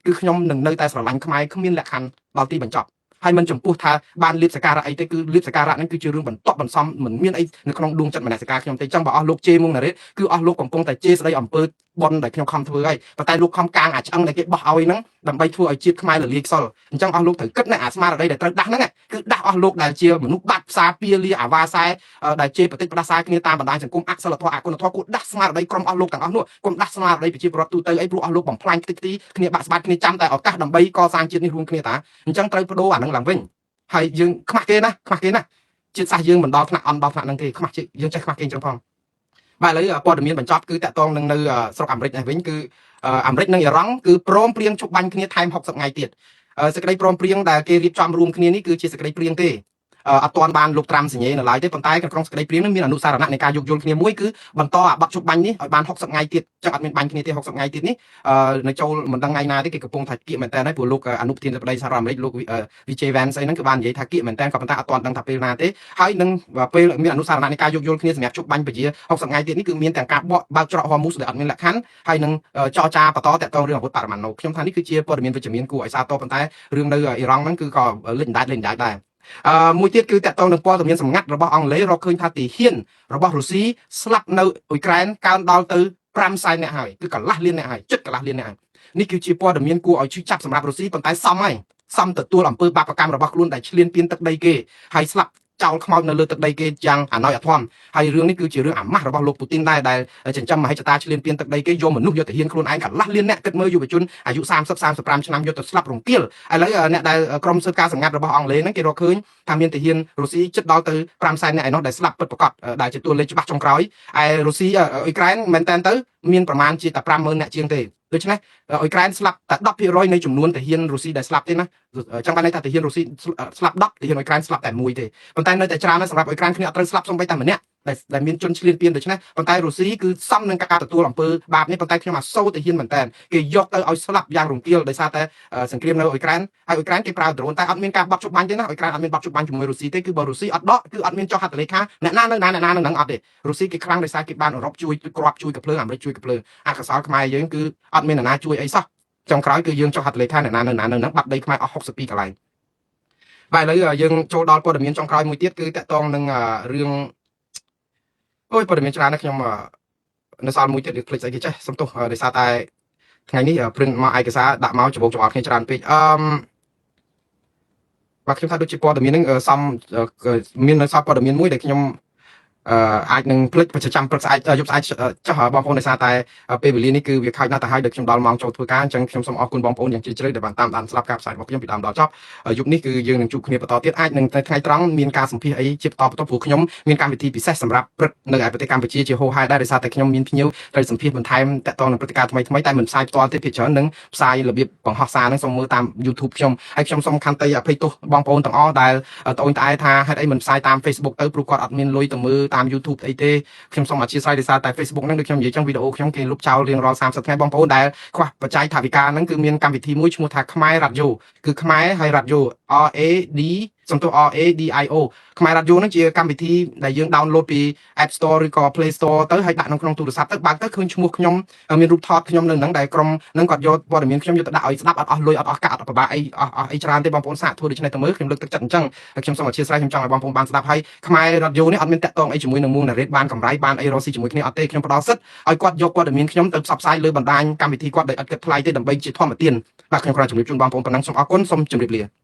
គឺខ្ញុំនឹងនៅតែស្រឡាញ់ខ្មែរគ្មានលក្ខខណ្ឌដល់ទីបញ្ចប់ហើយមិនចំពោះថាបានលៀបសការៈអីទេគឺលៀបសការៈហ្នឹងគឺជារឿងបន្ទាប់បន្សំមិនមានអីនៅក្នុងដួងចិត្តមនសិការខ្ញុំទេចឹងបើអស់លោកជេរមុងណារ៉េតគឺអស់លោកកំពុងតែជេរស្ដីអំពើប៉ុនដែលខ្ញុំខំធ្វើហើយប៉ុន្តែលោកខំកាងអាឆ្អឹងដែលគេបោះឲ្យហ្នឹងដើម្បីធ្វើឲ្យជាតិខ្មែររលាយខ្សលអញ្ចឹងអស់លោកត្រូវគិតណាអាស្មារតីដែលត្រូវដាស់ហ្នឹងគឺដាស់អស់លោកដែលជាមនុស្សបាត់ផ្សារពៀលាអាវ៉ាសែដែលជេរបតិចផ្ដាសាគ្នាតាមបណ្ដាញសង្គមអសិលធម៌អគុណធម៌គួរដាស់ស្មារតីក្រុមអស់លោកទាំងអស់នោះគុំដាស់ស្មារតីប្រជាពលរដ្ឋទូទៅអីព្រោះអស់លោកបំផ្លាញខ្ទេចខ្ទីគ្នាបាក់ស្បាតគ្នាចាំតែឱកាសដើម្បីកសាងជាតិនេះរួមគ្នាតាអញ្ចឹងត្រូវបដូរអានឹងឡើងវិញហើយយើងខ្មាស់គេណាខ្មាស់គេណាជាតិសាសន៍យើងមិនដល់ថ្នាក់អន់ដល់ថ្នាក់ហ្នឹងទេខ្មាស់យើងចេះខ្មាស់គេអញ្ចឹងផងបាទឥឡូវព័ត៌មានបញ្ចប់គឺតកតងនឹងនៅស្រុកអាមេរិកនេះវិញគឺអាមេរិកនិងអ៊ីរ៉ង់គឺព្រមព្រៀងជប់បាញ់គ្នាថែម60ថ្ងៃទៀតសេចក្តីព្រមព្រៀងដែលគេរៀបចំរួមគ្នានេះគឺជាសេចក្តីព្រៀងទេអត់ទាន់បានលោកត្រាំសញ្ញេនៅឡើយទេប៉ុន្តែក្នុងសេចក្តីព្រៀងនឹងមានអនុសារណៈនៃការយោគយល់គ្នាមួយគឺបន្តអាបត្តិជប់បាញ់នេះឲ្យបាន60ថ្ងៃទៀតចឹងអត់មានបាញ់គ្នាទេ60ថ្ងៃទៀតនេះនៅចូលមិនដឹងថ្ងៃណាទេគេកំពុងថាគៀកមែនតើហើយព្រោះលោកអនុប្រធានាធិបតីសហរដ្ឋអាមេរិកលោក VJ Vance អីហ្នឹងគឺបាននិយាយថាគៀកមែនតើក៏ប៉ុន្តែអត់ទាន់ដឹងថាពេលណាទេហើយនឹងពេលមានអនុសារណៈនៃការយោគយល់គ្នាសម្រាប់ជប់បាញ់ពជា60ថ្ងៃទៀតនេះគឺមានទាំងការបកបើកច្រកហូមូសដែលអត់មានលក្ខខណ្ឌហើយនឹងចរចាបន្តតាក់ទងរឿងអាវុធបរមាណូខ្ញុំថានេះគឺជាព័ត៌មានវិជ្ជមានគួរឲ្យសាទរប៉ុន្តែរឿងនៅអ៊ីរ៉ង់ហ្នឹងគឺក៏លេចលេចដែរអឺមួយទៀតគឺតកតងនឹងព័ត៌មានសម្ងាត់របស់អង់គ្លេសរកឃើញថាទាហានរបស់រុស្ស៊ីស្លាប់នៅអ៊ុយក្រែនកើនដល់ទៅ5សែននាក់ហើយគឺកន្លះលាននាក់ហើយជិតកន្លះលាននាក់ហើយនេះគឺជាព័ត៌មានគួរឲ្យឈឺចាប់សម្រាប់រុស្ស៊ីប៉ុន្តែសមហើយ សំទទួលអំពើបាបកម្មរបស់ខ្លួនដែលឈ្លានពានទឹកដីគេហើយស្លាប់ចោលខ្មោចនៅលើទឹកដីគេយ៉ាងអាណោចអាធមហើយរឿងនេះគឺជារឿងអាម៉ាស់របស់លោកពូទីនដែរដែលចិញ្ចឹមមហិច្ឆតាឈ្លានពានទឹកដីគេយកមនុស្សយកទាហានខ្លួនឯងកន្លះលានអ្នកគិតមើលយុវជនអាយុ30 35ឆ្នាំយកទៅស្លាប់រង្គាលឥឡូវអ្នកដែលក្រុមស៊ើបការសម្ងាត់របស់អង់គ្លេសហ្នឹងគេរកឃើញថាមានទាហានរុស្ស៊ីជិតដល់ទៅ5សែនអ្នកឯនោះដែលស្លាប់ពិតប្រាកដដែលជាតួលេខច្បាស់ចុងក្រោយឯរុស្ស៊ីអ៊ុយក្រែនមែនតើទៅមានប្រមាណជាតែ50000អ្នកជាងទេដូច្នេះអ៊ុយក្រែនស្លាប់តែ10%នៃចំនួនទាហានរុស្ស៊ីដែលស្លាប់ទេណាចង់បានន័យថាទាហានរុស្ស៊ីស្លាប់10ទាហានអ៊ុយក្រែនស្លាប់តែមួយទេប៉ុន្តែនៅតែច្រើនណាស់សម្រាប់អ៊ុយក្រែនគ្នាអត់ត្រូវស្លាប់សូម្បីតែម្នាក់ដែលមានជនឈ្លានពានដូច្នេះប៉ុន្តែរុស្ស៊ីគឺសមនឹងការទទួលអំពើបាបនេះប៉ុន្តែខ្ញុំអាសូរទាហានមែនតើគេយកទៅឲ្យស្លាប់យ៉ាងរង្គាលដោយសារតែសង្គ្រាមនៅអ៊ុយក្រែនហើយអ៊ុយក្រែនគេប្រើដ្រូនតែអត់មានការបត់ជប់បាញ់ទេណាអ៊ុយក្រែនអត់មានបត់ជប់បាញ់ជាមួយរុស្ស៊ីទេគឺបើរុស្ស៊ីអត់ដកគឺអត់មានចុះហត្ថលេខាអ្នកណានៅណាអ្នកណានៅនឹងអត់ទេរុស្ស៊ីគេខ្លាំងដោយសារគេបានអឺរ៉ុបជួយគ្រាប់ជួយកំភ្លើងអាមេរិកជួយកំភ្លើងអកុសលខ្មែរយើងគឺអត់មានអ្នកណាជួយអីសោះចុងក្រោយគឺយើងចុះហត្ថលេខាអ្នកណានៅណានៅនឹងបាត់ដីខ្មែរអស់62កន្លែងបាទឥឡូវយើងចូលដល់ព័ត៌មានចុងក្រោយមួយទៀតគឺតកតងនឹងរឿងអូយព័ត៌មានច្រើនណាស់ខ្ញុំនៅសល់មួយទៀតឬភ្លេចស្អីគេចេះសំទោសដោយសារតែថ្ងៃនេះព្រិនមកឯកសារដាក់មកច្បោកច្បល់គ្នាច្រើនពេកអឺបាទខ្ញុំថាដូចជាព័ត៌មានហ្នឹងសំមាននៅសល់ព័ត៌មានមួយដែលខ្ញុំអឺអាចនឹងភ្លេចប្រចាំព្រឹកស្អែកយប់ស្អែកចុះបងប្អូនដោយសារតែពេលវេលានេះគឺវាខើចណាស់ទៅហើយដែលខ្ញុំដល់ម៉ោងចូលធ្វើការអញ្ចឹងខ្ញុំសូមអរគុណបងប្អូនយ៉ាងជ្រាលជ្រៅដែលបានតាមដានស្ដាប់ការផ្សាយរបស់ខ្ញុំពីដើមដល់ចប់យប់នេះគឺយើងនឹងជួបគ្នាបន្តទៀតអាចនឹងថ្ងៃត្រង់មានការសម្ភាសអីជាបន្តបន្ទាប់ព្រោះខ្ញុំមានកម្មវិធីពិសេសសម្រាប់ព្រឹកនៅឯប្រទេសកម្ពុជាជាហូរហែដែរដោយសារតែខ្ញុំមានភ្ញៀវត្រូវសម្ភាសបន្ថែមតាក់ទងនឹងព្រឹត្តិការណ៍ថ្មីៗតែមិនផ្សាយផ្ទាល់ទេភាគច្រើននឹងផ្សាយរបៀបបង្ហោះសារនឹងសូមមើលតាម YouTube ខ្ញុំហើយខ្ញុំសូមខន្តីអភ័យទោសបងប្អូនទាំងអស់ដែលត្អូញត្អែថាហេតុអីមិនផ្សាយតាម Facebook ទៅព្រោះគាត់អត់មានលុយទៅមើលតាម YouTube អីទេខ្ញុំសូមអធ្យាស្រ័យដោយសារតែ Facebook ហ្នឹងដូចខ្ញុំនិយាយចឹងវីដេអូខ្ញុំគេលុបចោលរៀងរាល់30ថ្ងៃបងប្អូនដែលខ្វះបច្ច័យថវិកាហ្នឹងគឺមានកម្មវិធីមួយឈ្មោះថាខ្មែររ៉ាឌីយ៉ូគឺខ្មែរហើយរ៉ាឌីយ៉ូ R A D សំទោស R A D I O ខ្មែររ៉ាឌីយ៉ូហ្នឹងជាកម្មវិធីដែលយើង download ពី App Store ឬក៏ Play Store ទៅហើយដាក់នៅក្នុងទូរស័ព្ទទៅបើកទៅឃើញឈ្មោះខ្ញុំមានរូបថតខ្ញុំនៅហ្នឹងដែលក្រុមហ្នឹងគាត់យកព័ត៌មានខ្ញុំយកទៅដាក់ឲ្យស្ដាប់អត់អស់លុយអត់អស់កាក់អត់ពិបាកអីអស់អស់អីច្រើនទេបងប្អូនសាកធ្វើដូច្នេះទៅមើលខ្ញុំលើកទឹកចិត្តអញ្ចឹងហើយខ្ញុំសូមអធ្យាស្រ័យខ្ញុំចង់ឲ្យបងប្អូនបានស្ដាប់ហើយខ្មែររ៉ាឌីយ៉ូនេះអត់មានតាក់ទងអីជាមួយនឹងមួងណារ៉េតបានកម្រៃបានអីរកស៊ីជាមួយគ្នាអត់ទេខ្ញុំផ្ដល់សិទ្ធឲ្យគាត់យកព័ត៌មានខ្ញុំទៅផ្សព្វផ្សាយលើបណ្ដាញកម្មវិធីគាត់ដោយឥតគិតថ្លៃទេដើម្បីជាធម្មទានបាទខ្ញុំគ្រាន់តែជម្រាបជូនបងប្អូនប៉ុណ្ណឹងសូមអរគុណសូមជម្រាបលា។